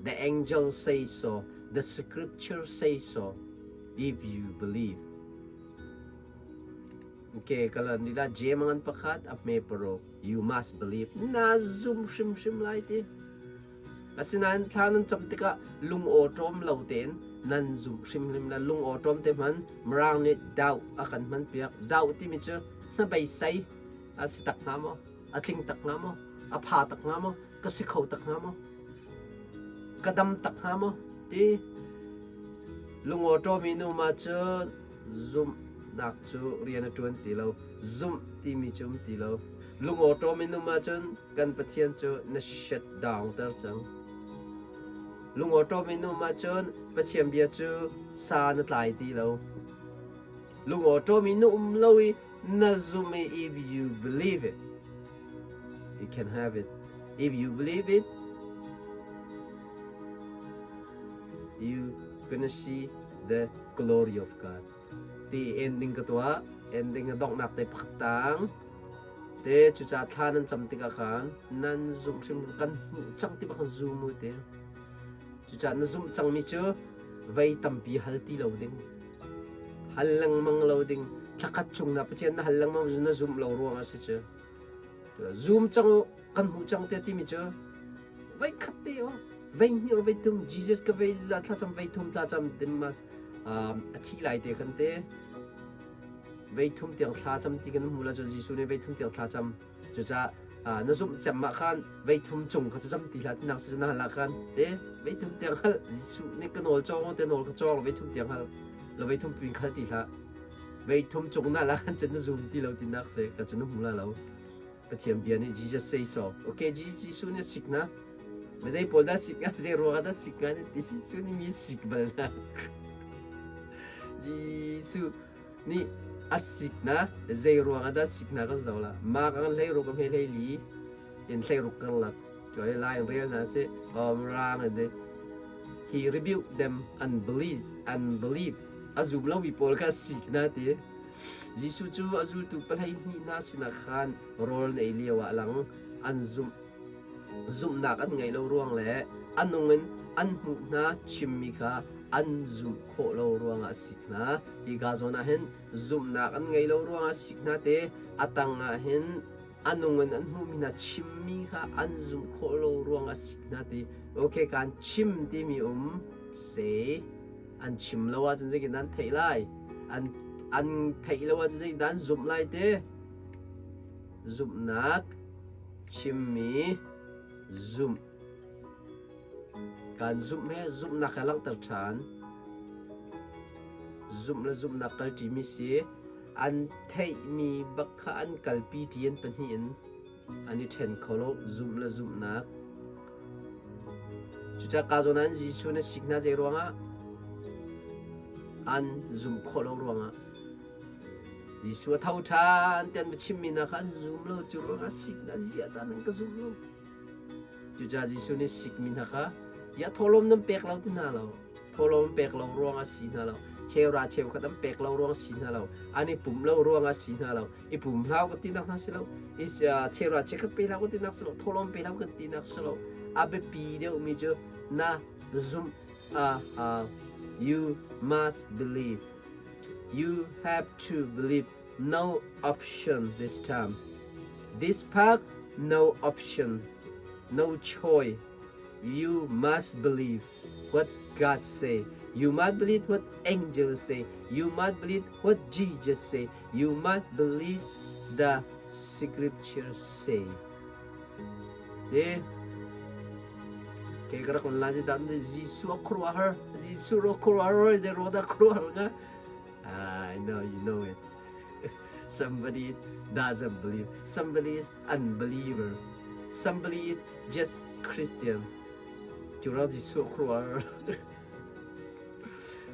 The angel say so. The scripture say so. If you believe. Okay, kala nila J mangan pakhat a hme paruk. You must believe. Na zum hrimhrim lai ti. Asinain thla nan cam tikah lungawṭawm lo tein nan zumh hrimhrim le lungawṭawm te hman Mirang nih doubt a kan hmanpiak. Doubt timi cu hnabeisei a si tak hnga maw? A tling tak hnga maw? A pha tak hnga maw? Ka si kho tak hnga maw? Ka dam tak hnga maw? Ti lungawṭawmi nu ma cu zumhnak cu rian a ṭuan ti lo. Zumh timi cu um ti lo. Lungawṭawm in um ahcun kan Pathian cu na shut down ter cang. Lungawṭawm in um ahcun Pathian bia cu sa na tlai ti lo. Lungawṭawm in na um lo i na zum i if you believe it, you can have it. If you believe it, you gonna see the glory of God. Ti ending ka tuah. Ending a donghnak te pakhat tang. Te cucaah thla nan cam tikah khan nan zumh hrim kan hmuh cang ti bak zum u te. Cucaah na zumh cangmi cu vei tampi hal ti lo ding. Hal lengmang lo ding. Thlakhat chung na Pathian na hal lengmang na zumh lo ruang ah si cu. Zum cang u kan hmuh cang te timi cu vei khat te o vei hnih or vei thum Jesus ka vei za thlacam vei thum tlacam Dimas a thi lai te khan te vei thum tiang thla cam ti kan hmu la cu Jesuh nih vei thum tiang thla cam cucaah na zumh cem ah khan vei thum cung kha cam ti hlah tinak si na hal ah khan te vei thum tiang hal Jesuh nih ka nawl cawng te nawl ka cawng vei thum tiang hal lo vei thum pin khal ti hlah vei thum cung na la khan cun na zum ti lo tinak si ka cun na hmu la lo Pathian bia nih Jesus say so okay Jesuh nih sik na zei pawl dah sik nga zei ruang dah sik nga ti Jesuh nih mi sik bal na Jesuh nih a sik na zei ruang dah sik na kan zo la ma kan hlei ruk hme hlei li in hlei ruk kan lak choi lai real na si om rang de he rebuked them unbelief unbelief a zum lo mi pawl kha sik na ti Jesuh cu a zultu 12 hna sinah khan rawl an ei lioah a lang. An zumh. Zumhnak an ngeih lo ruang le a nung in an hmuh hna chimmi kha an zumh khawh lo ruangah a sik hna. Hika zawn ah hin zumhnak an ngeih lo ruangah a sik hna te a tang ah hin a nung in an hmuhmi hna chimmi kha an zumh khawh lo ruangah a sik hna ti. Okay, kaan chim timi um say an chim lo ahcun zeitin an theih lai? An an theih lo ahcun zeitin an zumh lai te? Zumhnak chimmi zumh. Kan zumh he zumhnak he langhter ṭhan. Zumh le zumhnak kalṭimi si. An theihmi bak kha an kalpi ṭi an pahnih in an i ṭhen kho lo zumh le zumhnak. Cucaah ka zawn ah Jesuh na sik hna zei ruangah an zumh khawh lo ruangah. Jesuh a tho ṭhan ti an va chimmi hna kha an zum lo. Cu ruangah siknak ziah dah nan ka zum lo? Cucaah Jesuh nih sikmi hna kha, "Ziah thawhlawm nan pek lo ti hna lo. Thawhlawm pek lo ruangah si hna lo. Cheuhra cheukhat an pek lo ruang si hna lo. An i pumh lo ruangah si hna lo. I pum hlah ka tinak hna si lo. I cheuhra cheukhat pe hlah ka tinak si lo. Thawhlawm pe hlah ka tinak si lo. A biapi deuhmi cu na zumh a hau. You must believe. You have to believe. No option this time. This part, no option. No choice. You must believe what God say. You must believe what angels say. You must believe what Jesus say. You must believe the scripture say. Te ke ka rak la ji dan de Jesu a khuaruahhar Jesu ro khuaruahhar ze ro da khuaruahhar nga I know you know it somebody doesn't believe somebody is unbeliever somebody is just Christian cu ra Jesuh khuaruahhar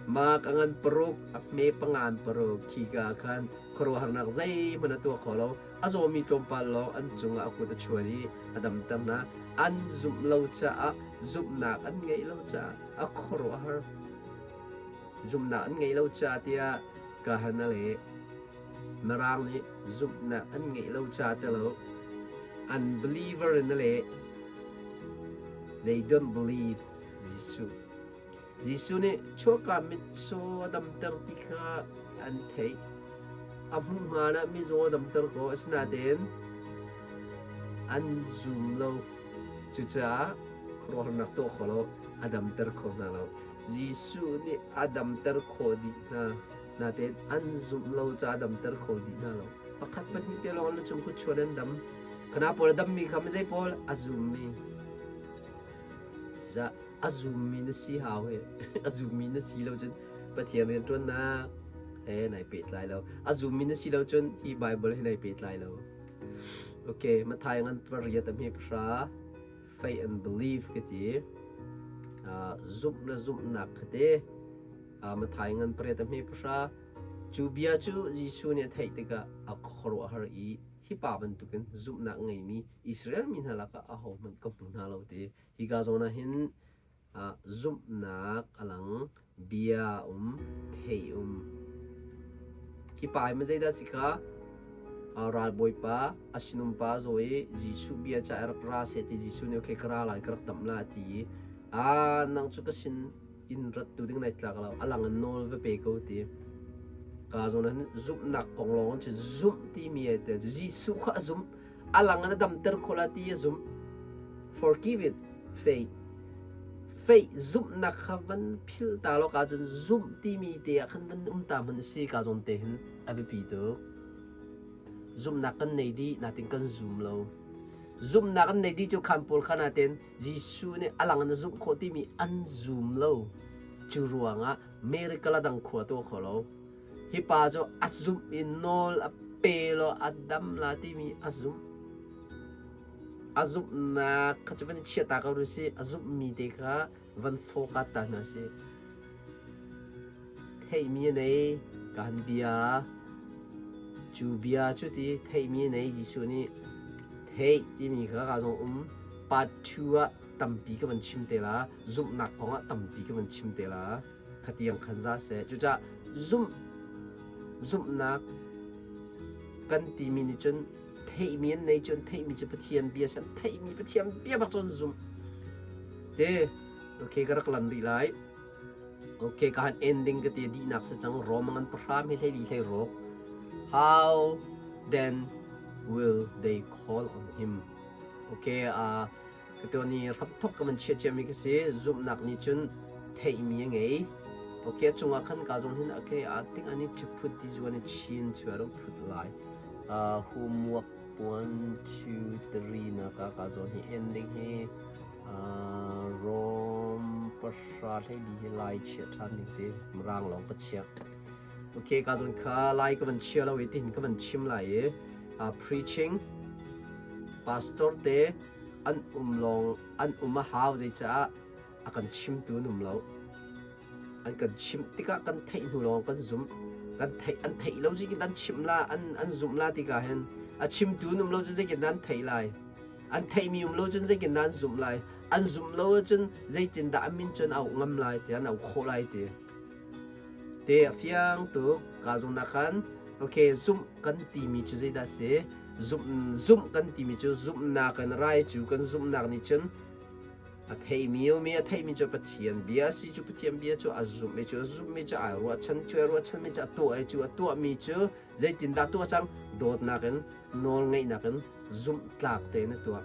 Mark a ngan paruk a hme pangan paruk khika khan khuaruahharnak zeihmanh a tuah kho lo a zawmi tlawmpal lawng an cungah a kut a chuan i a damter hna. An zumh lo caah zumhnak an ngeih lo caah a khuaruahhar. Zumhnak an ngeih lo caah tiah kahan a leh. Mirang nih zumhnak an ngeih lo caah ti lo unbeliever in a leh. They don't believe Jesuh. Jesuh nih chuahka mitcaw a damter ti kha an theih. A hmuh hngan ah mizaw a damter ko, asinain an zum lo. Cucaah khuaruahharnak tuah kho lo, a damter kho hna lo. Jesuh nih a damter khawh dih hna, nain an zumh lo caah a damter kho dih hna lo. Pakhat pahnih te lawng an lu cung kutchuan an dam. Khana pawl a dammi kha mizei pawl a zummi. Zah a zummi na si hau he a zummi na si lo cun Pathian rianṭuannak he nai pehtlai lo. A zummi na si lo cun hi Bible he nai pehtlai lo. Okay, Matthai ngan pariat a hme pahra faith and belief ka ti. Zumh le zumhnak kha te. Matthai ngan pariat a hme pahra cu bia cu Jesuh nih a theih tikah a khuaruahhar i hi pa bantukin zumhnak ngeimi Israel mi hna lakah ahohmanh ka hmu hna lo ti. Hika zawn ah hin zumhnak a lang, bia a um, thei um. Hi pa hi zeidah si kha ralbawipa a sinum pa zaw i Jesuh bia ca rak ra seh ti Jesuh nih okay ka ra lai ka rak damh la ti i a nang cu ka sin in rat tu ding nai tlak lo a lang in nawl va pe ko ti ka zawn ah zumhnak kong lawng cu zumh timi ai tel Jesuh kha a zumh a lang in a damter khawh la ti a zumh. Forgive it, faith. Faith zumhnak kha van philh ta lo ka cun zumh timi te ah khan van um ta hmanh si ka zawn te hin a biapi tuk. Zumhnak kan nei dih natin kan zum lo. Zumhnak an nei dih cu khan pawl kha natin Jesuh nih a lang in a zumh khawh timi an zum lo. Cu ruangah miracle a dang khua tuah kho lo. Hi pa cu a zumh i nawl a pe law a dam la timi a zumh. A zumhnak kha cu van i chiah ta ko rih sih. A zumhmi te kha van focus ta hna sih. Theihmi a nei kan bia. Cu bia cu ti theihmi a nei Jesuh nih theih timi kha ka zong um. Part 2 ah tampi ka van chim te la. Zumhnak kong ah tampi ka van chim te la. Khatiang khan za seh. Cucaah zumh zumhnak kan timi nih cun theihmi an nei cun theihmi cu Pathian bia san theihmi Pathian bia bak cun zumh. Te okay ka rak lan rih lai. Okay ka han ending ka ti dihnak si cang Rom ngan pahram he hlei li hlei ruk. How then will they call on him? Okay uh, Ka tuan i hramthok ka van chiah ciami ka si. Zumhnak nih cun theihmi a ngei. Okay, a cungah khan ka zong hin okay, I think I need to put this one in chin to I don't put lai. Homework 1, 2, 3 na ka ka zawn hi ending hi Rom pahra hlei li hi lai chia ṭhan ding te mirang lawng ka chiah. Okay, ka zawn kha lai ka van chia lo i tihin ka van chim lai i preaching pastor te an um lawng an um a hau zeicaah a kan chimtu an um lo. An kan chimh tikah kan theih hnu lawng kan zumh. Kan theih an theih lo zeitin an chimh la an an zumh la ti ka hin a chimtu an um lo cu zeitin an theih lai. An theihmi um lo cun zeitin dah an zumh lai. An zumh lo ahcun zeitindah a min cu an auh ngam lai ti an auh khawh lai ti. Te a fiang tuk ka zung na khan okay zumh kan timi cu zeidah si zumh zumh kan timi cu zumhnak in rai cu kan zumhnak nih cun a theimi umi a theimi cu Pathian bia si cu Pathian bia cu a zumh cu a zumhmi cu ai ruahchan cu ai ruahchanmi cu a tuah i cu a tuahmi cu zeitindah tuah cang dawtnak in nawl ngeihnak in zumh tlak tein a tuah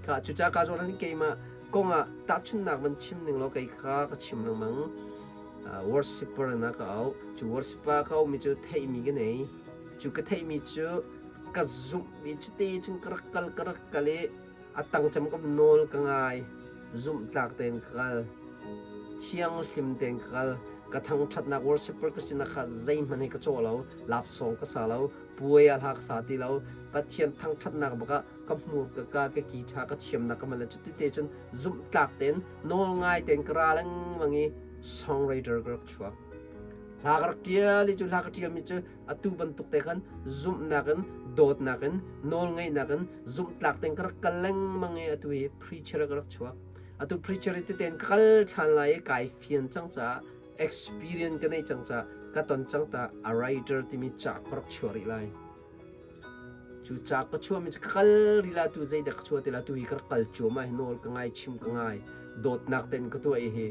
kha cucaah ka zawn hin keimah kongah tahchunhnak van chim ning law kei kha ka chim lengmang worshipper na ka auh cu worshipper ka auhmi cu theihmi ka nei cu ka theihmi cu ka zumhmi cu te cun ka rak kal ka rak kal i a tang cem ka nawl ka ngai zumhtlak tein ka kal thianghlim tein ka kal ka thangṭhatnak worshipper ka sinak kha zeihmanh hi ka cawh lo lapsawng ka sa lo puai ah hla ka sa ti lo Pathian thangṭhatnak bak ah ka hmur ka ka ka ki ṭha ka thiamnak ka mal cu te cun zumhtlak tein nawl ngai tein ka ra lengmang i songwriter ka rak chuak hla ka rak ṭial i cu hla ka ṭialmi cu atu bantuk te khan zumhnak in dawtnak in nawlngeihnak in zumhtlak tein ka rak kal lengmang i atu hi preacher ka rak chuak atu preacher i teten ka kal ṭhan lai i kai fian cang caah experience ka neih cang caah ka ton cang ta a writer timi ca ka rak chuah rih lai cu ca ka chuahmi cu ka kal rih la tu zeidah ka chuah ti la tu hi ka rak kal cuahmah hi nawl ka ngai chim ka ngai dawtnak tein ka tuah i hi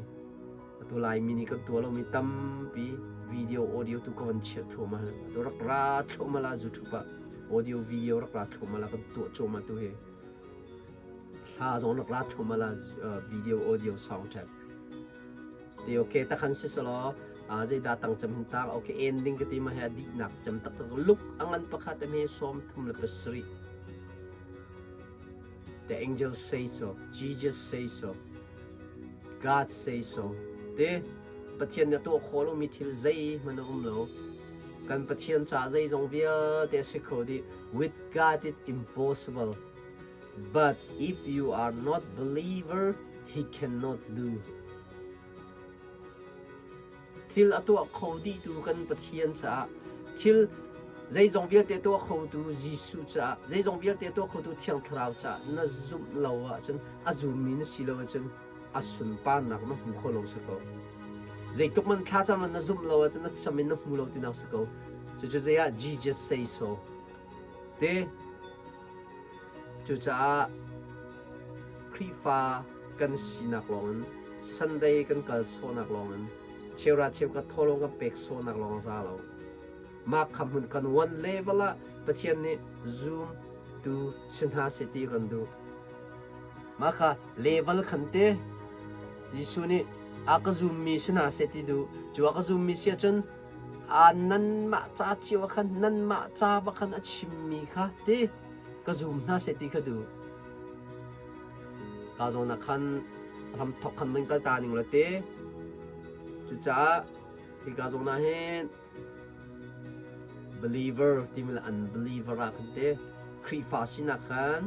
Atu Laimi nih kan tuah lomi tampi video audio tu ka van chiah thluahmah. Atu rak ra thluahmah la YouTube ah audio video rak ra thluahmah la kan tuah cuahmah tu hi. Hla zong rak ra thluahmah la video audio soundtrack. Ti okay takhan si selaw zeidah tang cem hin tang okay ending ka ti ma he dih nak cem tak tak luk angan pakhat me 37. The angels say so, Jesus say so, God say so. Te Pathian nih a tuah khawh lomi thil zeihmanh a um lo. Kan Pathian ca zeizong vialte a si kho dih. With God it impossible. But if you are not believer, he cannot do. Thil a tuah kho dihtu kan Pathian caah thil zeizong vialte tuah khotu Jesuh caah zeizong vialte tuah khotu Thiang Thlarau caah na zumh lo ahcun a zummi na si lo ahcun a sunparnak na hmu kho lo si ko. Zeitluk man thlacam na zumh lo ahcun na cam in na hmu lo tinak si ko. Cucu zei ah Jesus say so. Te Cucaah Khrihfa kan sinak lawngin Sunday kan kal sawhnak lawngin cheuhra cheukhat thawhlawm kan pek sawhnak lawng a za lo. Mah kha hmun kan one level ah Pathian nih zum tu si hna seh ti kan duh. Mah kha level khan te Jesuh nih a ka zummi si hna seh ti duh. Cu a ka zummi si ahcun nanmah ca cio ah khan nanmah ca bak khan a chimmi kha ti ka zum hna seh ti kha duh. Ka zawn ah khan ram thok khan man kal ta ning la te. Cucaah hika zawn ah hin believer timi le unbeliever ah khan te Khrihfa sinak khan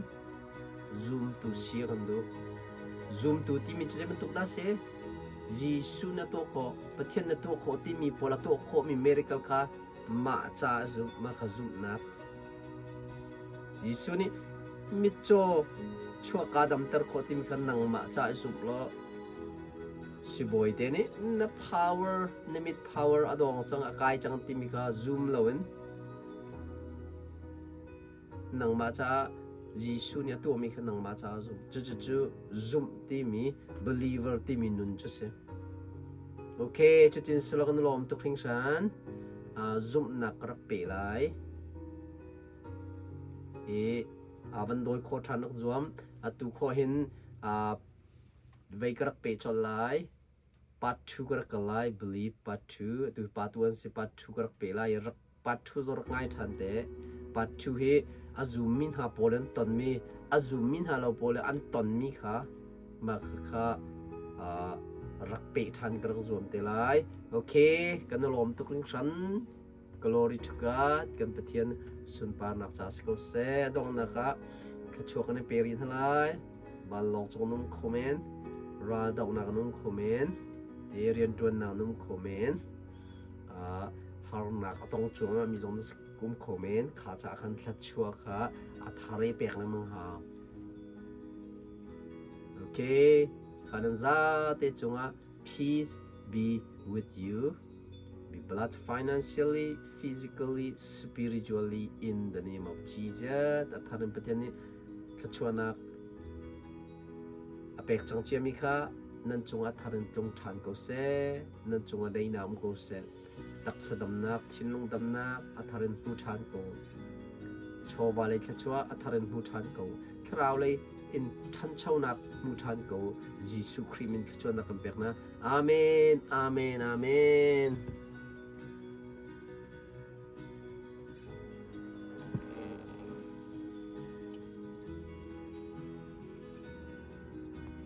zumtu si kan duh. Zumtu timi cu zei bantuk dah si? Jesuh na tuah khawh, Pathian na tuah khawh timi pawl a tuah khawhmi miracle kha mah ca zumh, mah kha zumhnak. Jesuh nih mitcaw chuahka damter khawh timi kha nangmah ca i zumh law sibawi te nih na power, na mit power a dawng cang, a kai cang timi kha zum loin Nangmah caah Jesuh nih a tuahmi kha nangmah caah zum. Cucu cu zumh timi believer timi nun cu si. Okay, cutin silo kan lawm tuk hringhran. Zumhnak ka rak pe lai. I van dawi khawh ṭhan rak zuam. Atu khawh hin vei ka rak pe colh lai. Part 2 ka rak kal lai. Believe part 2. Atu part 1 si part 2 ka rak pe lai. Rak Part 2 zong rak ngai ṭhan te. Part 2 hi a zummi hna pawl an tonmi, a zummi hna lo pawl an tonmi kha mah kha rak peh ṭhan ka rak zuam te lai. Okay, kan i lawm tuk hringhran. Glory to God, kan Pathian sunparnak ca si ko seh. Donghnak ah thluachuah kan i pe rih hna lai. Vanlawng cung nung kho men, ral dohnak nung kho men, te rianṭuannak nung kho men. Kha harnak a tong cuahmah mi zong na si kum kho men. Kha caah khan thluachuah kha a thar i pek lengmang hau. Okay, kha nan zate cungah peace be with you. Be blessed financially, physically, spiritually in the name of Jesus. A thar in Pathian nih thluachuahnak a pek cang ciami kha nan cungah thar in tlung ṭhan ko seh. Nan cungah daihnak um ko seh. Taksa damnak, thinlung damnak a thar in hmu ṭhan ko. Chawva lei thluachuah a thar in hmu ṭhan ko. Thlarau lei in ṭhanchonak hmu ṭhan ko. Jesuh Khrih min thluachuahnak kan pek hna. Amen, amen, amen.